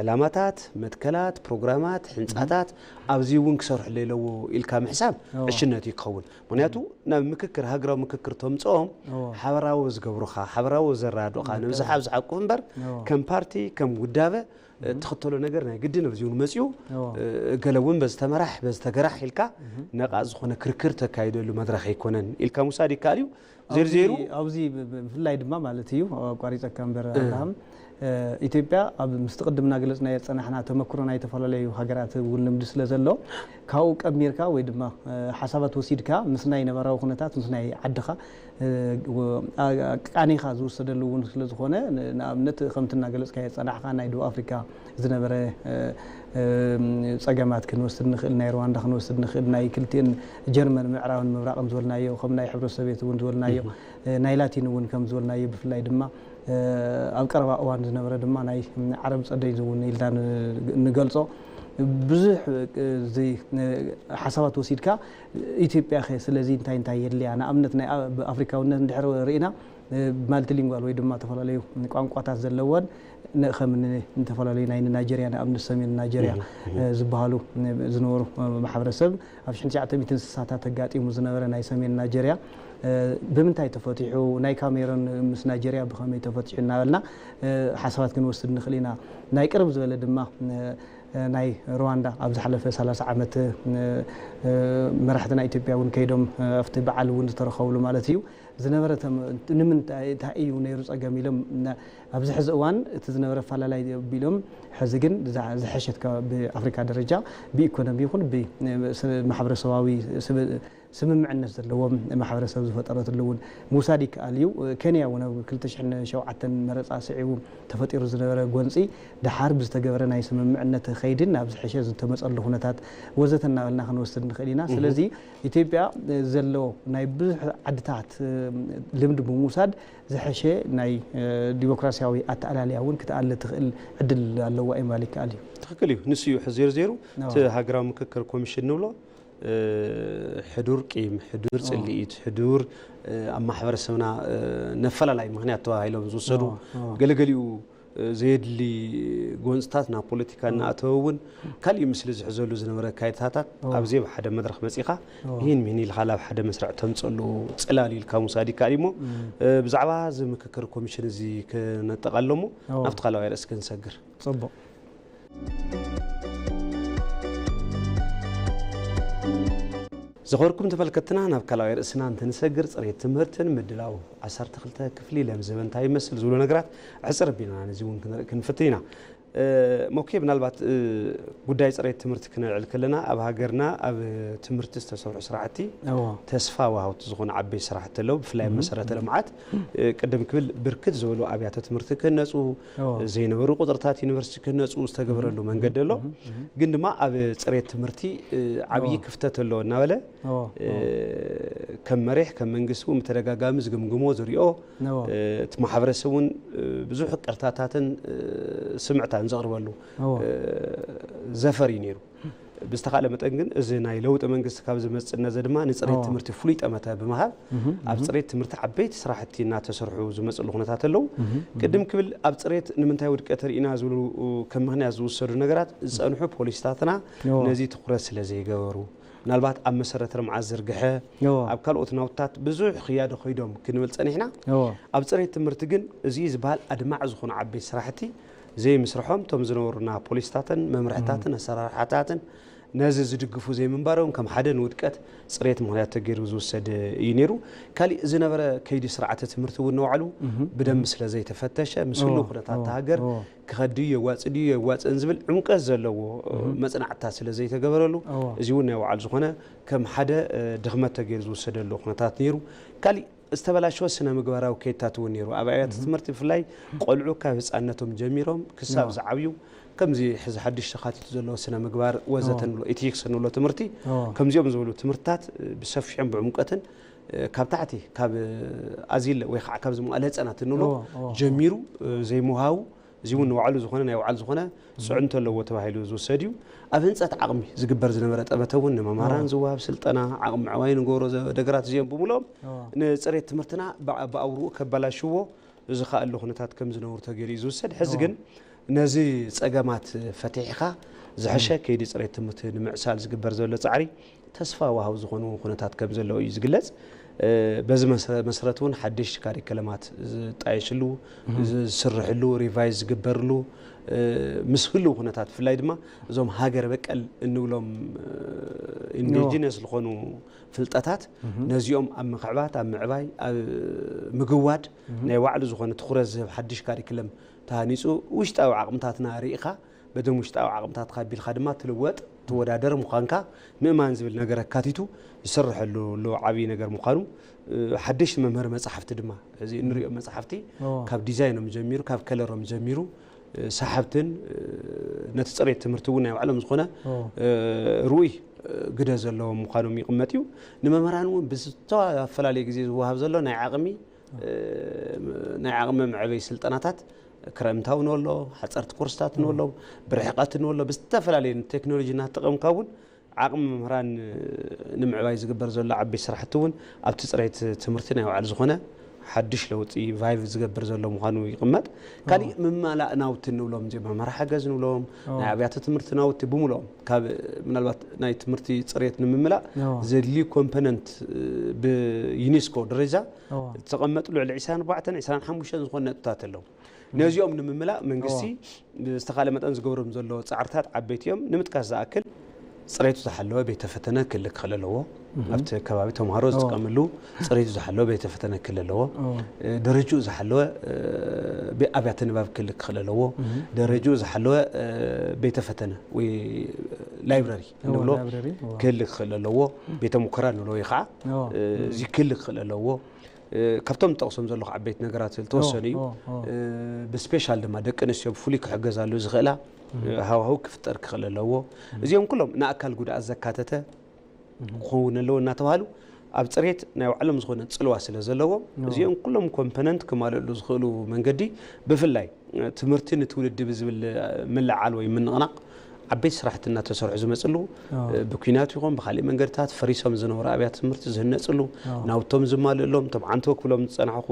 ዕላማታት፣ መትከላት፣ ፕሮግራማት፣ ሕንፃታት ኣብዚ እውን ክሰርሑ ኣለዎ ኢልካ ምሕሳብ ዕሽነት እዩ ክኸውን። ምክንያቱ ናብ ምክክር፣ ሃገራዊ ምክክር ተምፅኦም ሓበራዊ ዝገብሩኻ፣ ሓበራዊ ዘረዳድኡኻ፣ ንብዝሓ ኣብ ዝሓቁፍ እምበር ከም ፓርቲ፣ ከም ውዳበ እትኽተሎ ነገር ናይ ግድን ኣብዚ እውን መፂኡ ገለ እውን በዚ ተመራሕ በዚ ተገራሕ ኢልካ ነቓ ዝኾነ ክርክር ተካይደሉ መድረኽ ኣይኮነን ኢልካ ምውሳድ ይከኣል እዩ። ዜርዜሩ ኣብዚ ብፍላይ ድማ ማለት እዩ ኣቋሪፀካ እምበር ኣብርሃም ኢትዮጵያ ኣብ ምስቲ ቅድም እናገለፅናዮ ዝፀናሕና ተመክሮ ናይ ዝተፈላለዩ ሃገራት እውን ልምዲ ስለ ዘሎ ካብኡ ቀሚርካ ወይ ድማ ሓሳባት ወሲድካ ምስ ናይ ነባራዊ ኩነታት ምስ ናይ ዓድኻ ኣቃኒኻ ዝውሰደሉ እውን ስለ ዝኾነ ንኣብነት ከምቲ እናገለፅካዮ ዝፀናሕካ ናይ ደቡብ ኣፍሪካ ዝነበረ ፀገማት ክንወስድ ንኽእል፣ ናይ ሩዋንዳ ክንወስድ ንኽእል፣ ናይ ክልቲኤን ጀርመን ምዕራብን ምብራቕን ዝበልናዮ፣ ከም ናይ ሕብረት ሶቬት እውን ዝበልናዮ፣ ናይ ላቲን እውን ከም ዝበልናዮ፣ ብፍላይ ድማ ኣብ ቀረባ እዋን ዝነበረ ድማ ናይ ዓረብ ፀደይ እውን ኢልና ንገልፆ ብዙሕ ሓሳባት ወሲድካ ኢትዮጵያ ኸ ስለዚ እንታይ እንታይ የድልያ ንኣብነት ናይ ኣፍሪካውነት እንድሕር ርኢና ማልቲሊንጓል ወይ ድማ ዝተፈላለዩ ቋንቋታት ዘለወን ከም ዝተፈላለዩ ናይ ናይጀርያ ንኣብነት ሰሜን ናይጀርያ ዝበሃሉ ዝነበሩ ማሕበረሰብ ኣብ ሽሕን ትሽዓተ ሚእትን ስሳታት ተጋጢሙ ዝነበረ ናይ ሰሜን ናይጀርያ ብምንታይ ተፈቲሑ፣ ናይ ካሜሮን ምስ ናይጀርያ ብኸመይ ተፈቲሑ እናበልና ሓሳባት ክንወስድ ንኽእል ኢና። ናይ ቅርብ ዝበለ ድማ ናይ ሩዋንዳ ኣብ ዝሓለፈ ሰላሳ ዓመት መራሕቲ ናይ ኢትዮጵያ እውን ከይዶም ኣብቲ በዓል እውን ዝተረኸብሉ ማለት እዩ ዝነበረ ንምንታይ እንታይ እዩ ነይሩ ፀገም ኢሎም ኣብዚ ሕዚ እዋን እቲ ዝነበረ ኣፈላላይ ቢሎም ሕዚ ግን ዝሐሸት ብኣፍሪካ ደረጃ ብኢኮኖሚ ይኹን ብማሕበረሰባዊ ስምምዕነት ዘለዎም ማሕበረሰብ ዝፈጠረትሉ እውን ምውሳድ ይከኣል እዩ። ኬንያ እውን ኣብ ክልተ ሽሕን ሸውዓተን መረፃ ስዒቡ ተፈጢሩ ዝነበረ ጎንፂ ደሓር ብዝተገበረ ናይ ስምምዕነት ከይድን ናብ ዝሐሸ ዝተመፀሉ ኩነታት ወዘተ እናበልና ክንወስድ ንኽእል ኢና። ስለዚ ኢትዮጵያ ዘሎ ናይ ብዙሕ ዓድታት ልምዲ ብምውሳድ ዝሐሸ ናይ ዲሞክራሲያዊ ኣተኣላልያ እውን ክትኣለ ትኽእል ዕድል ኣለዋ እዩ ማለት ይከኣል እዩ። ትኽክል እዩ። ንሱ እዩ ሕዚ ዜርዜሩ እቲ ሃገራዊ ምክክር ኮሚሽን ንብሎ ሕዱር ቂም፣ ሕዱር ፅልኢት፣ ሕዱር ኣብ ማሕበረሰብና ነፈላላይ ምክንያት ተባሂሎም ዝወሰዱ ገለገሊኡ ዘየድሊ ጎንፅታት ናብ ፖለቲካ እናኣተወ እውን ካሊእ ምስሊ ዝሕዘሉ ዝነበረ ኣካይታታት ኣብዚ ኣብ ሓደ መድረኽ መፂኻ ይህን ሚን ኢልካ ላብ ሓደ መስርዕ ተምፀሉ ፅላል ኢልካ ምውሳድ ይከኣል እሞ ብዛዕባ እዚ ምክክር ኮሚሽን እዚ ክነጠቓለሞ ናብቲ ካልኣዋይ ርእሲ ክንሰግር። ፅቡቕ። ዝኸበርኩም ተመልከትና ናብ ካልኣዋይ ርእስና እንትንሰግር ፅሬት ትምህርትን ምድላው ዓሰርተ ክልተ ክፍሊ ለምዘበ እንታይ ይመስል ዝብሉ ነገራት ዕፅር ቢልና ነዚ እውን ክንርኢ ክንፍትን ኢና። ሞኬ ምናልባት ጉዳይ ፅሬት ትምህርቲ ክነልዕል ከለና ኣብ ሃገርና ኣብ ትምህርቲ ዝተሰርሑ ስራሕቲ ተስፋ ዋሃውቲ ዝኾኑ ዓበይቲ ስራሕቲ ኣለዉ። ብፍላይ ኣብ መሰረተ ልምዓት ቅድም ክብል ብርክት ዝበሉ ኣብያተ ትምህርቲ ክህነፁ ዘይነበሩ ቁፅርታት ዩኒቨርሲቲ ክህነፁ ዝተገበረሉ መንገዲ ኣሎ። ግን ድማ ኣብ ፅሬት ትምህርቲ ዓብዪ ክፍተት ኣሎ እናበለ ከም መሪሕ ከም መንግስቲ እውን ብተደጋጋሚ ዝግምግሞ ዝሪኦ እቲ ማሕበረሰብ እውን ብዙሕ ቅርታታትን ስምዕታን ዘቕርበሉ ዘፈር እዩ ነይሩ። ብዝተኻእለ መጠን ግን እዚ ናይ ለውጢ መንግስቲ ካብ ዝመፅእ ነዚ ድማ ንፅሬት ትምህርቲ ፍሉይ ጠመተ ብምሃብ ኣብ ፅሬት ትምህርቲ ዓበይቲ ስራሕቲ እናተሰርሑ ዝመፅሉ ኩነታት ኣለዉ። ቅድም ክብል ኣብ ፅሬት ንምንታይ ውድቀት ርኢና ዝብሉ ከም ምክንያት ዝውሰዱ ነገራት ዝፀንሑ ፖሊሲታትና ነዚ ትኩረት ስለ ዘይገበሩ ምናልባት ኣብ መሰረተ ልምዓት ዝርግሐ ኣብ ካልኦት ናውትታት ብዙሕ ክያደ ኮይዶም ክንብል ፀኒሕና። ኣብ ፅሬት ትምህርቲ ግን እዚ ዝበሃል ኣድማዕ ዝኾኑ ዓበይቲ ስራሕቲ ዘይምስርሖም እቶም ዝነበሩና ፖሊሲታትን መምርሕታትን ኣሰራርሓታትን ነዚ ዝድግፉ ዘይምንባሮም ከም ሓደ ንውድቀት ፅሬት ምኽንያት ተገይሩ ዝውሰድ እዩ ነይሩ። ካሊእ ዝነበረ ከይዲ ስርዓተ ትምህርቲ እውን ንባዕሉ ብደንቢ ስለ ዘይተፈተሸ ምስ ህልው ኩነታት እታ ሃገር ክኸድ ድዩ የዋፅእ ድዩ የዋፅእን ዝብል ዕምቀት ዘለዎ መፅናዕትታት ስለ ዘይተገበረሉ እዚ እውን ናይ ባዕሉ ዝኾነ ከም ሓደ ድኽመት ተገይሩ ዝውሰደሉ ኩነታት ነይሩ። ካሊእ ዝተበላሸወ ስነ ምግባራዊ ከይድታት እውን ነይሩ። ኣብ ኣብያተ ትምህርቲ ብፍላይ ቆልዑ ካብ ህፃንነቶም ጀሚሮም ክሳብ ዝዓብዩ ከምዚ ሕዚ ሓድሽ ተኻቲቱ ዘሎ ስነ ምግባር ወዘተ ንብሎ ኢቲክስ ንብሎ ትምህርቲ ከምዚኦም ዝበሉ ትምህርትታት ብሰፊሖም ብዕምቀትን ካብ ታሕቲ ካብ ኣዚለ ወይ ከዓ ካብ ዝመቐለ ህፃናት እንብሎ ጀሚሩ ዘይምውሃቡ እዚ እውን ንባዕሉ ዝኾነ ናይ ባዕሉ ዝኾነ ፅዕንቶ ኣለዎ ተባሂሉ ዝውሰድ እዩ። ኣብ ህንፀት ዓቕሚ ዝግበር ዝነበረ ጠመተ እውን ንመምሃራን ዝወሃብ ስልጠና ዓቕሚ ምዕባይ ንገብሮ ነገራት እዚኦም ብምልኦም ንፅሬት ትምህርትና ብኣውርኡ ከበላሽዎ ዝኸኣሉ ኩነታት ከም ዝነበሩ ተገይሩ እዩ ዝውሰድ። ሕዚ ግን ነዚ ፀገማት ፈቲሕኻ ዝሐሸ ከይዲ ፅሬት ትምህርቲ ንምዕሳል ዝግበር ዘሎ ፃዕሪ ተስፋ ዋሃዊ ዝኾኑ ኩነታት ከም ዘለዉ እዩ ዝግለፅ። በዚ መሰረት እውን ሓደሽቲ ካሪከለማት ዝጣየሽሉ ዝስርሕሉ ሪቫይዝ ዝግበርሉ ምስ ህልው ኩነታት ብፍላይ ድማ እዞም ሃገር በቀል እንብሎም ኢንዲጂነስ ዝኾኑ ፍልጠታት ነዚኦም ኣብ ምክዕባት ኣብ ምዕባይ ኣብ ምግዋድ ናይ ባዕሉ ዝኾነ ትኩረት ዝህብ ሓድሽ ካሪክለም ተሃኒፁ ውሽጣዊ ዓቕምታትና ርኢኻ በቶም ውሽጣዊ ዓቕምታትካ ኣቢልካ ድማ ትልወጥ ትወዳደር ምዃንካ ምእማን ዝብል ነገር ኣካቲቱ ዝስርሐሉ ኣሎ ዓብዪ ነገር ምዃኑ ሓደሽቲ መምሃሪ መፅሓፍቲ ድማ እዚ እንሪኦ መፅሓፍቲ ካብ ዲዛይኖም ጀሚሩ ካብ ከለሮም ጀሚሩ ሰሓብትን ነቲ ፅሬት ትምህርቲ እውን ናይ ባዕሎም ዝኾነ ርኡይ ግደ ዘለዎም ምዃኖም ይቕመጥ እዩ። ንመምህራን እውን ብዝተፈላለየ ግዜ ዝወሃብ ዘሎ ናይ ዓቕሚ ናይ ዓቕሚ መዕበይ ስልጠናታት ክረምታዊ ንበሎ ሓፀርቲ ኮርስታት ንበሎ ብርሕቐት ንበሎ ብዝተፈላለየ ቴክኖሎጂ እናተጠቐምካ እውን ዓቕሚ መምህራን ንምዕባይ ዝግበር ዘሎ ዓበይቲ ስራሕቲ እውን ኣብቲ ፅሬት ትምህርቲ ናይ ባዕሉ ዝኾነ ሓድሽ ለውጢ ቫይቭ ዝገብር ዘሎ ምዃኑ ይቕመጥ። ካሊእ ምማላእ ናውቲ ንብሎም እዚኦም መምሃሪ ሓገዝ ንብሎም ናይ ኣብያተ ትምህርቲ ናውቲ ብምልኦም ካብ ምናልባት ናይ ትምህርቲ ፅሬት ንምምላእ ዘድልዩ ኮምፖነንት ብዩኔስኮ ደረጃ ዝተቐመጡ ልዕሊ ዕስራን ኣርባዕተን ዕስራን ሓሙሽተን ዝኾኑ ነጥብታት ኣለዉ። ነዚኦም ንምምላእ መንግስቲ ብዝተኻለ መጠን ዝገብሮም ዘሎ ፃዕርታት ዓበይቲ እዮም። ንምጥቃስ ዝኣክል ፅሬቱ ዝሓለወ ቤተ ፈተነ ክህልክ ክኽእል ኣለዎ። ኣብቲ ከባቢ ተምሃሮ ዝጥቀምሉ ፅሬቱ ዝሓለወ ቤተ ፈተነ ክህል ኣለዎ። ደረጅኡ ዝሓለወ ኣብያተ ንባብ ክህልክ ክኽእል ኣለዎ። ደረጅኡ ዝሓለወ ቤተ ፈተነ ወይ ላይብረሪ ንብሎ ክህልክ ክኽእል ኣለዎ። ቤተ ሙከራ ንብሎ ወይ ከዓ እዚ ክህልክ ክኽእል ኣለዎ። ካብቶም ዝጠቕሶም ዘለኹ ዓበይቲ ነገራት ዝተወሰኑ እዩ። ብስፔሻል ድማ ደቂ ኣንስትዮ ብፍሉይ ክሕገዛሉ ዝኽእላ ሃዋህው ክፍጠር ክኽእል ኣለዎ። እዚኦም ኩሎም ንኣካል ጉድኣት ዘካተተ ክኸውን ኣለዎ እናተባሃሉ ኣብ ፅሬት ናይ ባዕሎም ዝኾነ ፅልዋ ስለ ዘለዎም እዚኦም ኩሎም ኮምፖነንት ክማልእሉ ዝኽእሉ መንገዲ ብፍላይ ትምህርቲ ንትውልዲ ብዝብል ምልዓል ወይ ምንቕናቕ ዓበይቲ ስራሕቲ እናተሰርሑ ዝመፅሉ ብኩናት ይኹን ብካሊእ መንገድታት ፈሪሶም ዝነበሩ ኣብያተ ትምህርቲ ዝህነፅሉ ናውቶም ዝማልእሎም እቶም ዓንተው ክብሎም ዝፀናሕኹ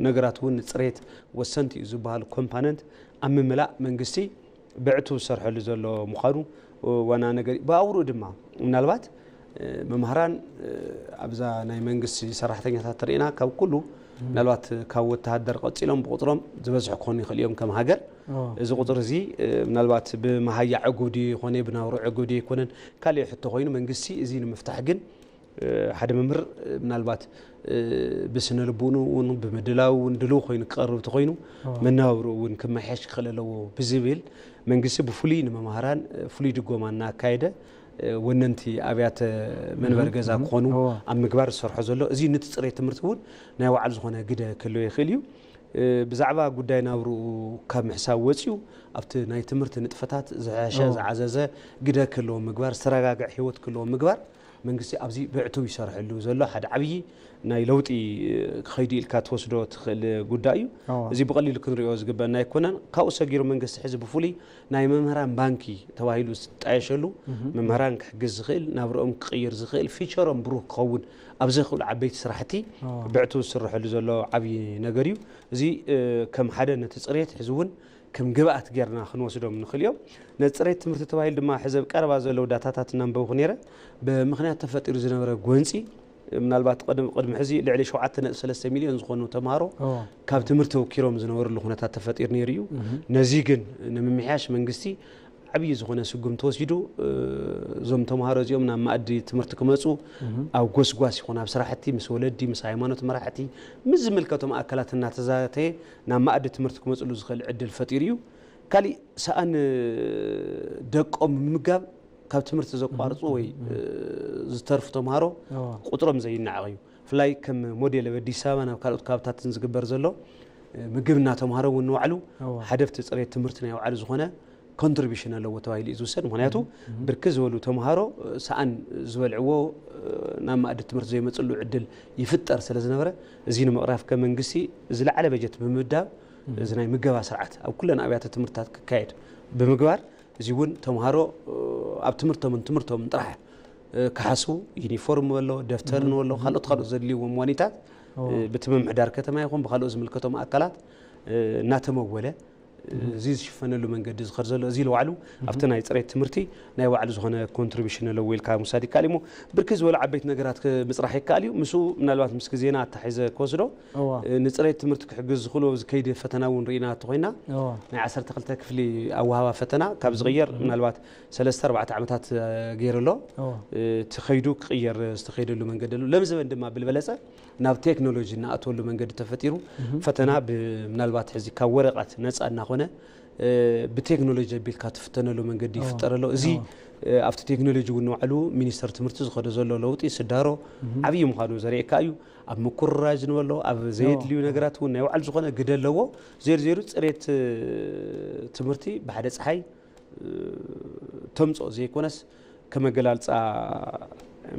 ነገራት እውን ንፅሬት ወሰንቲ እዩ ዝበሃሉ ኮምፓነንት ኣብ ምምላእ መንግስቲ ብዕቱ ዝሰርሐሉ ዘሎ ምዃኑ ዋና ነገር እዩ። ብኣውርኡ ድማ ምናልባት መምህራን ኣብዛ ናይ መንግስቲ ሰራሕተኛታት ተሪእና ካብ ኩሉ ምናልባት ካብ ወተሃደር ቀፂሎም ብቁፅሮም ዝበዝሑ ክኾኑ ይኽእሉ እዮም ከም ሃገር። እዚ ቁፅሪ እዚ ምናልባት ብመሃያ ዕጉዲ ይኾነ ብናብሮ ዕጉዲ ኣይኮነን፣ ካልእ ሕቶ ኮይኑ መንግስቲ እዚ ንምፍታሕ ግን ሓደ መምህር ምናልባት ብስነ ልቡኑ እውን ብምድላው እውን ድልው ኮይኑ ክቐርብ ተኮይኑ መነባብሩ እውን ክመሓየሽ ክኽእል ኣለዎ ብዝብል መንግስቲ ብፍሉይ ንመምሃራን ፍሉይ ድጎማ እናካየደ ወነንቲ ኣብያተ መንበሪ ገዛ ክኾኑ ኣብ ምግባር ዝሰርሖ ዘሎ፣ እዚ ንቲ ፅሬት ትምህርቲ እውን ናይ ባዕሉ ዝኾነ ግደ ክህልዎ ይኽእል እዩ። ብዛዕባ ጉዳይ ናብርኡ ካብ ምሕሳብ ወፂኡ ኣብቲ ናይ ትምህርቲ ንጥፈታት ዝሐሸ ዝዓዘዘ ግደ ክህልዎ ምግባር፣ ዝተረጋግዐ ህይወት ክህልዎ ምግባር መንግስቲ ኣብዚ ብዕቱብ ይሰርሐሉ ዘሎ ሓደ ዓብዪ ናይ ለውጢ ክኸይዱ ኢልካ ትወስዶ ትኽእል ጉዳይ እዩ። እዚ ብቐሊሉ ክንሪኦ ዝግበአና ኣይኮነን። ካብኡ ሰጊሩ መንግስቲ ሕዚ ብፍሉይ ናይ መምህራን ባንኪ ተባሂሉ ዝጣየሸሉ መምህራን ክሕግዝ ዝኽእል፣ ናብርኦም ክቕይር ዝኽእል፣ ፊቸሮም ብሩህ ክኸውን ኣብ ዘኽእሉ ዓበይቲ ስራሕቲ ብዕቱ ዝስርሐሉ ዘሎ ዓብዪ ነገር እዩ። እዚ ከም ሓደ ነቲ ፅሬት ሕዚ እውን ከም ግብኣት ጌርና ክንወስዶም ንኽእል እዮም። ነቲ ፅሬት ትምህርቲ ተባሂሉ ድማ ሕዚ ኣብ ቀረባ ዘለዉ ዳታታት እናንበብኩ ነይረ። ብምኽንያት ተፈጢሩ ዝነበረ ጎንፂ ምናልባት ቅድሚ ሕዚ ልዕሊ ሸውዓተ ነጥቢ ሰለስተ ሚልዮን ዝኾኑ ተምሃሮ ካብ ትምህርቲ ተወኪሮም ዝነበርሉ ኩነታት ተፈጢሩ ነይሩ እዩ። ነዚ ግን ንምምሕያሽ መንግስቲ ዓብዪ ዝኾነ ስጉም ተወሲዱ እዞም ተምሃሮ እዚኦም ናብ ማእዲ ትምህርቲ ክመፁ ኣብ ጎስጓስ ይኹን ኣብ ስራሕቲ ምስ ወለዲ ምስ ሃይማኖት መራሕቲ ምስ ዝምልከቶም ኣካላት እናተዛተየ ናብ ማእዲ ትምህርቲ ክመፅሉ ዝኽእል ዕድል ፈጢሩ እዩ። ካሊእ ሰኣን ደቆም ምምጋብ ካብ ትምህርቲ ዘቋርፁ ወይ ዝተርፉ ተምሃሮ ቁፅሮም ዘይነዓቕ እዩ። ብፍላይ ከም ሞዴል ኣብ ኣዲስ ኣበባ ናብ ካልኦት ከባብታትን ዝግበር ዘሎ ምግብና ተምሃሮ እውን ንባዕሉ ሓደ ኣብቲ ፅሬት ትምህርቲ ናይ ባዕሉ ዝኾነ ኮንትሪቢሽን ኣለዎ ተባሂሉ እዩ ዝውሰድ። ምክንያቱ ብርክት ዝበሉ ተምሃሮ ሰኣን ዝበልዕዎ ናብ ማእዲ ትምህርቲ ዘይመፅሉ ዕድል ይፍጠር ስለ ዝነበረ እዚ ንምቕራፍ ከም መንግስቲ ዝለዓለ በጀት ብምምዳብ እዚ ናይ ምገባ ስርዓት ኣብ ኩለን ኣብያተ ትምህርትታት ክካየድ ብምግባር እዚ እውን ተምሃሮ ኣብ ትምህርቶምን ትምህርቶምን ጥራሕ ክሓስቡ ዩኒፎርም በሎ ደፍተር ንበሎ ካልኦት ካልኦት ዘድልይዎም ዋኒታት ብቲ ምምሕዳር ከተማ ይኹን ብካልኦት ዝምልከቶም ኣካላት እናተመወለ እዚ ዝሽፈነሉ መንገዲ ዝኸድ ዘሎ እዚ ኢሉ ባዕሉ ኣብቲ ናይ ፅሬት ትምህርቲ ናይ ባዕሉ ዝኾነ ኮንትሪቢሽን ኣለዎ ኢልካ ምውሳድ ይከኣል እሞ ብርክት ዝበሉ ዓበይቲ ነገራት ምፅራሕ ይከኣል እዩ። ምስኡ ምናልባት ምስ ግዜና ኣታሒዘ ክወስዶ ንፅሬት ትምህርቲ ክሕግዝ ዝኽእሉ ኣብዚ ከይዲ ፈተና እውን ርኢና እንተኾይና ናይ ዓሰርተ ክልተ ክፍሊ ኣወሃባ ፈተና ካብ ዝቕየር ምናልባት ሰለስተ ኣርባዕተ ዓመታት ገይሩ ኣሎ። እቲ ከይዱ ክቕየር ዝተኸይደሉ መንገዲ ኣሎ። ለምዘበን ድማ ብልበለፀ ናብ ቴክኖሎጂ እናኣተወሉ መንገዲ ተፈጢሩ ፈተና ምናልባት ሕዚ ካብ ወረቐት ነፃ እናኾነ ብቴክኖሎጂ ኣቢልካ ትፍተነሉ መንገዲ ይፍጠር ኣሎ። እዚ ኣብቲ ቴክኖሎጂ እውን ንባዕሉ ሚኒስተር ትምህርቲ ዝኸዶ ዘሎ ለውጢ ስዳሮ ዓብዪ ምዃኑ ዘርእየካ እዩ። ኣብ ምኩርራጅ ንበሎ ኣብ ዘየድልዩ ነገራት እውን ናይ ባዕሉ ዝኾነ ግደ ኣለዎ። ዜሩ ዜሩ ፅሬት ትምህርቲ ብሓደ ፀሓይ ተምፅኦ ዘይኮነስ ከም ኣገላልፃ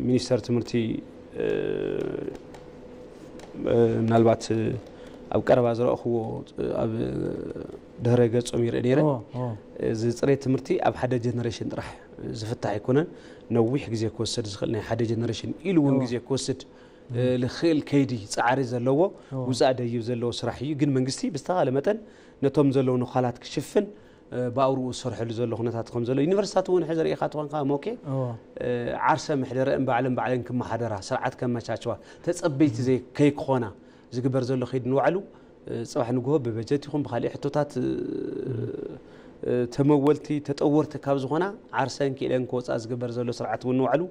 ሚኒስተር ትምህርቲ ምናልባት ኣብ ቀረባ ዝረእኽዎ ኣብ ድህረ ገፆም ይርኢ ነይረ። እዚ ፅሬት ትምህርቲ ኣብ ሓደ ጀነሬሽን ጥራሕ ዝፍታሕ ኣይኮነን። ነዊሕ ግዜ ክወስድ ዝኽእል ናይ ሓደ ጀነሬሽን ኢሉ እውን ግዜ ክወስድ ዝኽእል ከይዲ ፃዕሪ ዘለዎ ውፃእ ደይብ ዘለዎ ስራሕ እዩ። ግን መንግስቲ ብዝተኻለ መጠን ነቶም ዘለዉ ነዃላት ክሽፍን ብኣውርኡ ዝሰርሐሉ ዘሎ ኩነታት ከም ዘሎ ዩኒቨርሲታት እውን ሕዚ ርኢኻ ትኾንካ ሞኬ ዓርሰ ምሕደረአን ባዕለን ባዕለን ክመሓደራ ስርዓት ከመቻቸዋ ተፀበይቲ ዘይ ከይክኾና ዝግበር ዘሎ ከይዲ ንባዕሉ ፅባሕ ንግሆ ብበጀት ይኹን ብካሊእ ሕቶታት ተመወልቲ ተጠወርቲ ካብ ዝኾና ዓርሰን ክኢለን ክወፃ ዝግበር ዘሎ ስርዓት እውን ንባዕሉ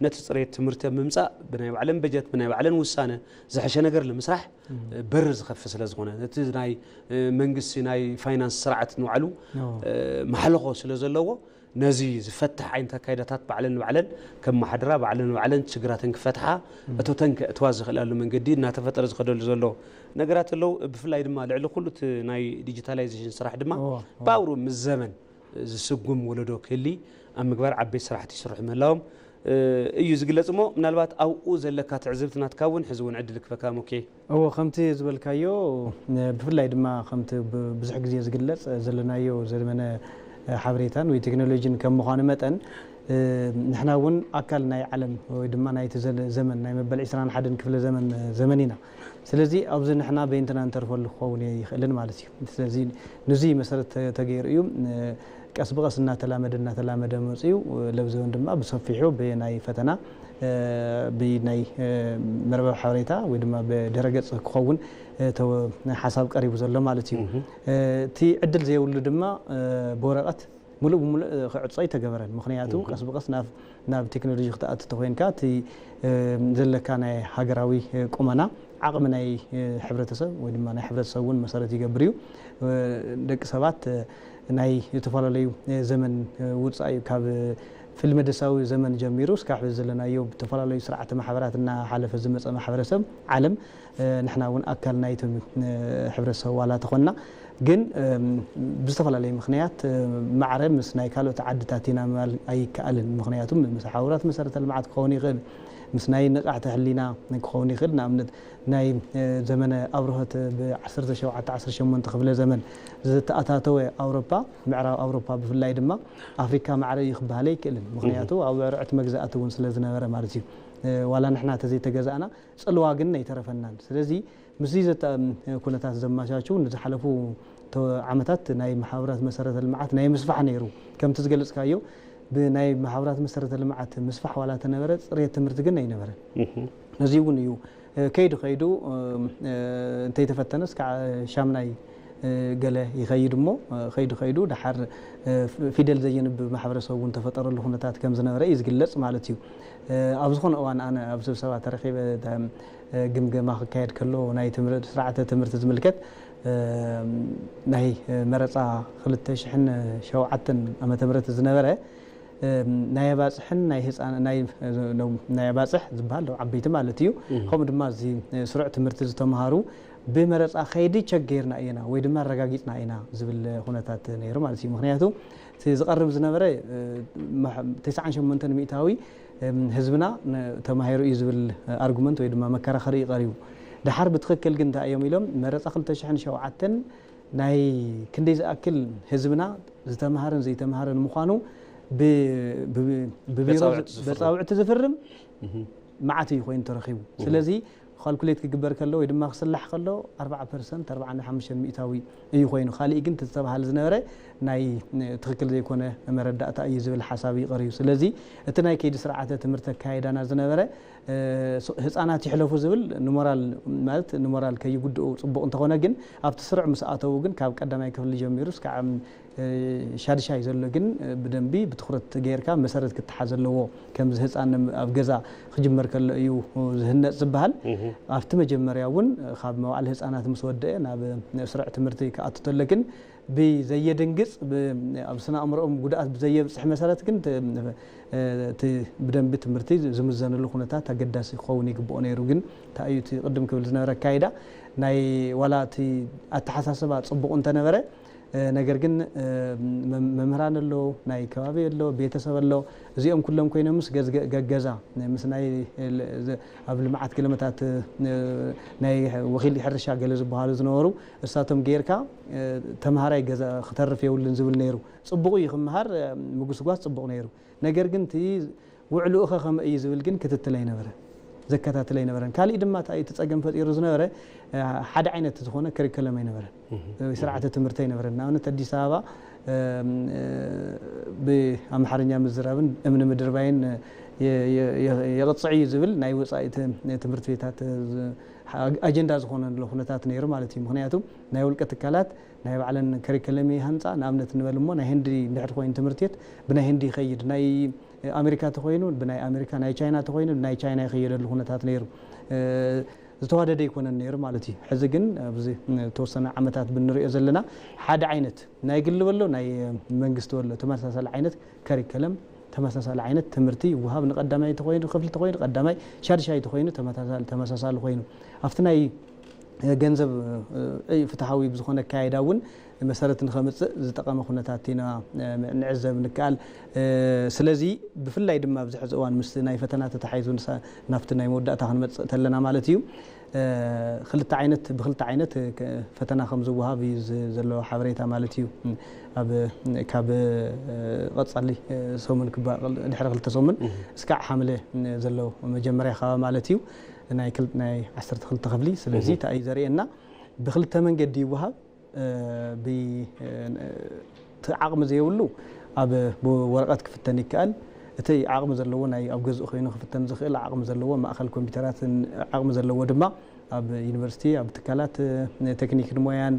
ነቲ ፅሬት ትምህርቲ ኣብ ምምፃእ ብናይ ባዕለን በጀት ብናይ ባዕለን ውሳነ ዝሐሸ ነገር ንምስራሕ በር ዝኸፍት ስለ ዝኾነ ነቲ ናይ መንግስቲ ናይ ፋይናንስ ስርዓት ንባዕሉ መሕለኾ ስለ ዘለዎ ነዚ ዝፈትሕ ዓይነት ኣካይዳታት ባዕለን ንባዕለን ከመሓድራ ባዕለን ንባዕለን ሽግራተን ክፈትሓ እቶተን ከእትዋ ዝኽእላሉ መንገዲ እናተፈጠረ ዝኸደሉ ዘሎ ነገራት ኣለዉ። ብፍላይ ድማ ልዕሊ ኩሉ እቲ ናይ ዲጂታላይዜሽን ስራሕ ድማ ብኣውሩ ምስ ዘመን ዝስጉም ወለዶ ክህሊ ኣብ ምግባር ዓበይቲ ስራሕቲ ይስርሑ ምህላዎም እዩ ዝግለጽ እሞ ምናልባት ኣብኡ ዘለካ ትዕዝብቲ ናትካ እውን ሕዚ እውን ዕድል ክበካ ሞኬ። እዎ ከምቲ ዝበልካዮ ብፍላይ ድማ ከምቲ ብዙሕ ግዜ ዝግለጽ ዘለናዮ ዘመነ ሓበሬታን ወይ ቴክኖሎጂን ከም ምዃኑ መጠን ንሕና እውን ኣካል ናይ ዓለም ወይ ድማ ናይቲ ዘመን ናይ መበል ዕስራን ሓደን ክፍለ ዘመን ዘመን ኢና። ስለዚ ኣብዚ ንሕና በይንትና እንተርፈሉ ክኸውን ይኽእልን ማለት እዩ። ስለዚ ንዙይ መሰረት ተገይሩ እዩ ቀስ ብቐስ እናተላመደ እናተላመደ መፅኡ። ለብዘውን ድማ ብሰፊሑ ብናይ ፈተና ብናይ መርበብ ሓበሬታ ወይ ድማ ብድረገፅ ክኸውን ሓሳብ ቀሪቡ ዘሎ ማለት እዩ። እቲ ዕድል ዘይብሉ ድማ ብወረቐት ሙሉእ ብሙሉእ ክዕጾ ኣይተገበረን። ምኽንያቱ ቀስ ብቐስ ናብ ናብ ቴክኖሎጂ ክትኣቱ ተኮይንካ እቲ ዘለካ ናይ ሃገራዊ ቁመና ዓቕሚ ናይ ሕብረተሰብ ወይ ድማ ናይ ሕብረተሰብ እውን መሰረት ይገብር እዩ። ደቂ ሰባት ናይ ዝተፈላለዩ ዘመን ውፃእ እዩ። ካብ ፊልመደሳዊ ዘመን ጀሚሩ እስካብ ዘለናዮ ብተፈላለዩ ስርዓተ ማሕበራት እናሓለፈ ዝመፀ ማሕበረሰብ ዓለም ንሕና እውን ኣካል ናይቶም ሕብረተሰብ ዋላ ተኾንና ግን ብዝተፈላለየ ምክንያት ማዕረ ምስ ናይ ካልኦት ዓድታት ኢና ምባል ኣይከኣልን። ምክንያቱ ምስ ሓውራት መሰረተ ልምዓት ክኸውን ይኽእል፣ ምስ ናይ ንቃሕተ ህሊና ክኸውን ይኽእል። ንኣብነት ናይ ዘመነ ኣብርሆት ብ ዓሰርተ ሸውዓተ ዓሰርተ ሸሞንተ ክፍለ ዘመን ዝተኣታተወ ኣውሮፓ፣ ምዕራብ ኣውሮፓ ብፍላይ ድማ ኣፍሪካ ማዕረ እዩ ክበሃል ኣይክእልን። ምክንያቱ ኣብ ዕርዕት መግዛእቲ እውን ስለ ዝነበረ ማለት እዩ። ዋላ ንሕና ተዘይተገዛእና ጽልዋ ግን ኣይተረፈናን። ስለዚ ምስዚ ዘተ ኩነታት ዘማቻችው ንዝሓለፉ ዓመታት ናይ መሓውራት መሰረተ ልምዓት ናይ ምስፋሕ ነይሩ። ከምቲ ዝገለጽካዮ ብናይ መሓውራት መሰረተ ልምዓት ምስፋሕ ዋላ ተነበረ ጽሬት ትምህርቲ ግን ኣይነበረን። ነዚ እውን እዩ ከይዱ ከይዱ እንተይተፈተነስ ከዓ ሻምናይ ገለ ይኸይድ እሞ ከይዱ ከይዱ ደሓር ፊደል ዘየንብብ ማሕበረሰብ እውን ተፈጠረሉ ኩነታት ከም ዝነበረ እዩ ዝግለጽ ማለት እዩ። ኣብ ዝኾነ እዋን ኣነ ኣብ ስብሰባ ተረኺበ ግምገማ ክካየድ ከሎ ናይ ስርዓተ ትምህርቲ ዝምልከት ናይ መረፃ ክልተ ሽሕን ሸውዓተን ዓመተ ምህረት ዝነበረ ናይ ኣባፅሕን ናይ ህፃን ናይ ኣባፅሕ ዝበሃል ዓበይቲ ማለት እዩ። ከምኡ ድማ እዚ ስሩዕ ትምህርቲ ዝተምሃሩ ብመረፃ ከይዲ ቸክ ገይርና ኢና ወይ ድማ ኣረጋጊፅና ኢና ዝብል ኩነታት ነይሩ ማለት እዩ። ምክንያቱ እቲ ዝቐርብ ዝነበረ ተስዓን ሸሞንተን ሚእታዊ ህዝብና ተማሂሩ እዩ ዝብል ኣርጉመንት ወይ ድማ መከራኸሪ እዩ ቀሪቡ። ደሓር ብትኽክል ግን እንታይ እዮም ኢሎም መረፃ ክልተ ሽሕን ሸውዓተን ናይ ክንደይ ዝኣክል ህዝብና ዝተምሃረን ዘይተምሃረን ምዃኑ ብቢሮ በፃውዕቲ ዝፍርም መዓት እዩ ኮይኑ ተረኺቡ። ስለዚ ካልኩሌት ክግበር ከሎ ወይ ድማ ክስላሕ ከሎ ኣርባዓ ፐርሰንት ኣርባዓ ሓሙሽተ ሚእታዊ እዩ ኮይኑ። ካሊእ ግን ዝተባሃለ ዝነበረ ናይ ትኽክል ዘይኮነ መረዳእታ እዩ ዝብል ሓሳብ እዩ ቀሪቡ። ስለዚ እቲ ናይ ከይዲ ስርዓተ ትምህርቲ ኣካይዳና ዝነበረ ህፃናት ይሕለፉ ዝብል ንሞራል ማለት ንሞራል ከይጉድኡ ፅቡቕ እንተኾነ ግን ኣብቲ ስሩዕ ምስ ኣተዉ ግን ካብ ቀዳማይ ክፍሊ ጀሚሩ እስካዕ ሻድሻይ ዘሎ ግን ብደንቢ ብትኩረት ጌርካ መሰረት ክተሓዝ ኣለዎ። ከምዚ ህፃን ኣብ ገዛ ክጅመር ከሎ እዩ ዝህነፅ ዝበሃል። ኣብቲ መጀመርያ እውን ካብ መዋዕለ ህፃናት ምስ ወደአ ናብ ስሩዕ ትምህርቲ ክኣቱ ተሎ ግን ብዘየደንግፅ ኣብ ስነ ኣእምሮኦም ጉድኣት ብዘየብፅሕ መሰረት ግን እቲ ብደንቢ ትምህርቲ ዝምዘነሉ ኩነታት ኣገዳሲ ክኸውን ይግብኦ ነይሩ። ግን እንታይ እዩ እቲ ቅድም ክብል ዝነበረ ኣካይዳ ናይ ዋላ እቲ ኣተሓሳስባ ፅቡቕ እንተነበረ ነገር ግን መምህራን ኣሎ፣ ናይ ከባቢ ኣሎ፣ ቤተሰብ ኣሎ። እዚኦም ኩሎም ኮይኖምስ ገገዛ ምስ ናይ ኣብ ልምዓት ገለመታት ናይ ወኪል ሕርሻ ገለ ዝበሃሉ ዝነበሩ እሳቶም ጌርካ ተምሃራይ ገዛ ክተርፍ የብሉን ዝብል ነይሩ። ፅቡቕ እዩ ክምሃር ምጉስጓስ ፅቡቕ ነይሩ። ነገር ግን እቲ ውዕልኡኸ ከመይ እዩ ዝብል ግን ክትትል ኣይነበረ ዘከታትል ኣይነበረን። ካሊእ ድማ እንታይ እቲ ፀገም ፈጢሩ ዝነበረ ሓደ ዓይነት ዝኾነ ከሪከለም ኣይነበረን። ስርዓተ ትምህርቲ ኣይነበረን። ንኣብነት ኣዲስ ኣበባ ብኣምሓርኛ ምዝራብን እምኒ ምድርባይን የቕፅዕ እዩ ዝብል ናይ ወፃኢ ትምህርቲ ቤታት ኣጀንዳ ዝኾነሉ ኩነታት ነይሩ ማለት እዩ። ምክንያቱ ናይ ውልቀ ትካላት ናይ ባዕለን ከሪከለም ይሃንፃ። ንኣብነት ንበል እሞ ናይ ህንዲ እንድሕር ኮይኑ ትምህርቲ ቤት ብናይ ህንዲ ይኸይድ፣ ናይ ኣሜሪካ ተኮይኑ ብናይ ኣሜሪካ፣ ናይ ቻይና ተኮይኑ ብናይ ቻይና ይኸየደሉ ኩነታት ነይሩ። ዝተዋደደ ኣይኮነን ነይሩ ማለት እዩ። ሕዚ ግን ኣብዚ ዝተወሰነ ዓመታት ብንሪኦ ዘለና ሓደ ዓይነት ናይ ግሊ በሎ ናይ መንግስቲ በሎ ተመሳሳሊ ዓይነት ከሪከለም ተመሳሳሊ ዓይነት ትምህርቲ ይወሃብ። ንቀዳማይ ተኮይኑ ክፍሊ ተኮይኑ ቀዳማይ፣ ሻድሻይ ተኮይኑ ተመሳሳሊ ተመሳሳሊ ኮይኑ ኣብቲ ናይ ገንዘብ ፍትሓዊ ብዝኾነ ኣካይዳ እውን መሰረት ንኸምፅእ ዝጠቐመ ኩነታት ኢና ንዕዘብ ንከኣል። ስለዚ ብፍላይ ድማ ኣብዚ ሕዚ እዋን ምስ ናይ ፈተና ተተሓሒዙ ናብቲ ናይ መወዳእታ ክንመፅእ ተለና ማለት እዩ። ክልተ ዓይነት ብክልተ ዓይነት ፈተና ከም ዝወሃብ እዩ ዘሎ ሓበሬታ ማለት እዩ። ኣብ ካብ ቀፃሊ ሰሙን ክባ ድሕሪ ክልተ ሰሙን እስካዕ ሓምለ ዘሎ መጀመርያ ካባ ማለት እዩ። ናይ ዓሰርተ ክልተ ክፍሊ ስለዚ እንታይ እዩ ዘርእየና? ብክልተ መንገዲ ይወሃብ። እቲ ዓቕሚ ዘይብሉ ኣብ ብወረቐት ክፍተን ይከኣል። እቲ ዓቕሚ ዘለዎ ናይ ኣብ ገዝኡ ኮይኑ ክፍተን ዝኽእል ዓቕሚ ዘለዎ ማእኸል ኮምፒውተራትን ዓቕሚ ዘለዎ ድማ ኣብ ዩኒቨርሲቲ ኣብ ትካላት ቴክኒክን ሞያን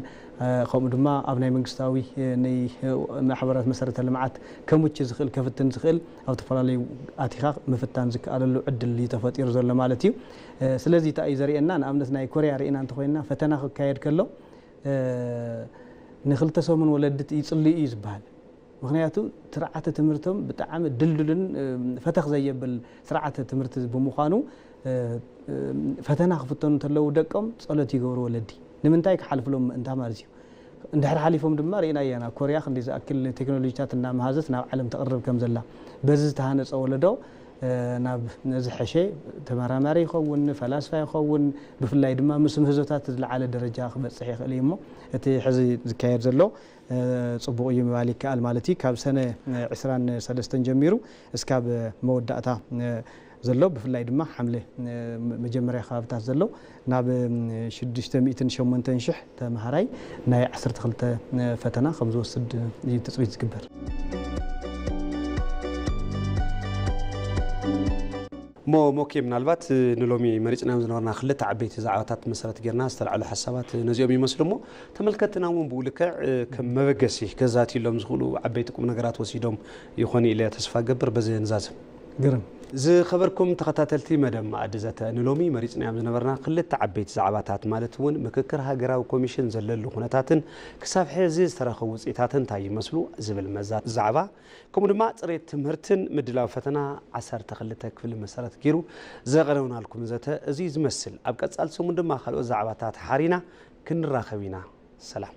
ከምኡ ድማ ኣብ ናይ መንግስታዊ ናይ ማሕበራት መሰረተ ልምዓት ከምች ዝኽእል ከፍትን ዝኽእል ኣብ ዝተፈላለዩ ኣቲኻ ምፍታን ዝከኣለሉ ዕድል እዩ ተፈጢሩ ዘሎ ማለት እዩ። ስለዚ እንታይ እዩ ዘርእየና? ንኣብነት ናይ ኮርያ ርኢና እንተኮይንና ፈተና ክካየድ ከሎ ንክልተ ሰሙን ወለዲ ይፅልዩ እዩ ዝበሃል። ምክንያቱ ስርዓተ ትምህርቶም ብጣዕሚ ድልዱልን ፈተኽ ዘየብል ስርዓተ ትምህርቲ ብምዃኑ ፈተና ክፍተኑ እንተለዉ ደቆም ፀሎት ይገብሩ ወለዲ። ንምንታይ ክሓልፍሎም ምእንታ ማለት እዩ። እንድሕር ሓሊፎም ድማ ርኢና እያና ኮርያ ክንዲ ዝኣክል ቴክኖሎጂታት እናመሃዘት ናብ ዓለም ተቕርብ ከም ዘላ በዚ ዝተሃነፀ ወለዶ ናብ ዝሐሸ ተመራማሪ ይኸውን፣ ፈላስፋ ይኸውን፣ ብፍላይ ድማ ምስ ምህዞታት ዝለዓለ ደረጃ ክበፅሕ ይኽእል እዩ። እሞ እቲ ሕዚ ዝካየድ ዘሎ ፅቡቕ እዩ ምባል ይከኣል ማለት እዩ። ካብ ሰነ ዕስራን ሰለስተን ጀሚሩ እስካብ መወዳእታ ዘሎ ብፍላይ ድማ ሓምለ መጀመርያ ከባብታት ዘሎ ናብ ሽዱሽተ ሚእትን ሸሞንተን ሽሕ ተምሃራይ ናይ ዓሰርተ ክልተ ፈተና ከም ዝወስድ እዩ ትፅቢት ዝግበር። እሞ ሞኬ ምናልባት ንሎሚ መሪፅናዮም ዝነበርና ክልተ ዓበይቲ ዛዕባታት መሰረት ጌርና ዝተልዓሉ ሓሳባት ነዚኦም ይመስሉ እሞ ተመልከትና እውን ብኡ ልክዕ ከም መበገሲ ከዛትዩሎም ዝኽእሉ ዓበይቲ ቁም ነገራት ወሲዶም ይኾኑ ኢለ ተስፋ ገብር በዚ ንዛዝም። ግርም። ዝኸበርኩም ተኸታተልቲ መደብ መኣዲ ዘተ ንሎሚ መሪፅናዮም ዝነበርና ክልተ ዓበይቲ ዛዕባታት ማለት እውን ምክክር ሃገራዊ ኮሚሽን ዘለሉ ኩነታትን ክሳብ ሕዚ ዝተረኸቡ ውፅኢታትን እንታይ ይመስሉ ዝብል መዛ ዛዕባ ከምኡ ድማ ፅሬት ትምህርትን ምድላው ፈተና ዓሰርተ ክልተ ክፍሊ መሰረት ገይሩ ዘቕረብናልኩም ዘተ እዚ ዝመስል። ኣብ ቀፃል ሰሙን ድማ ካልኦት ዛዕባታት ሓሪና ክንራኸብ ኢና። ሰላም።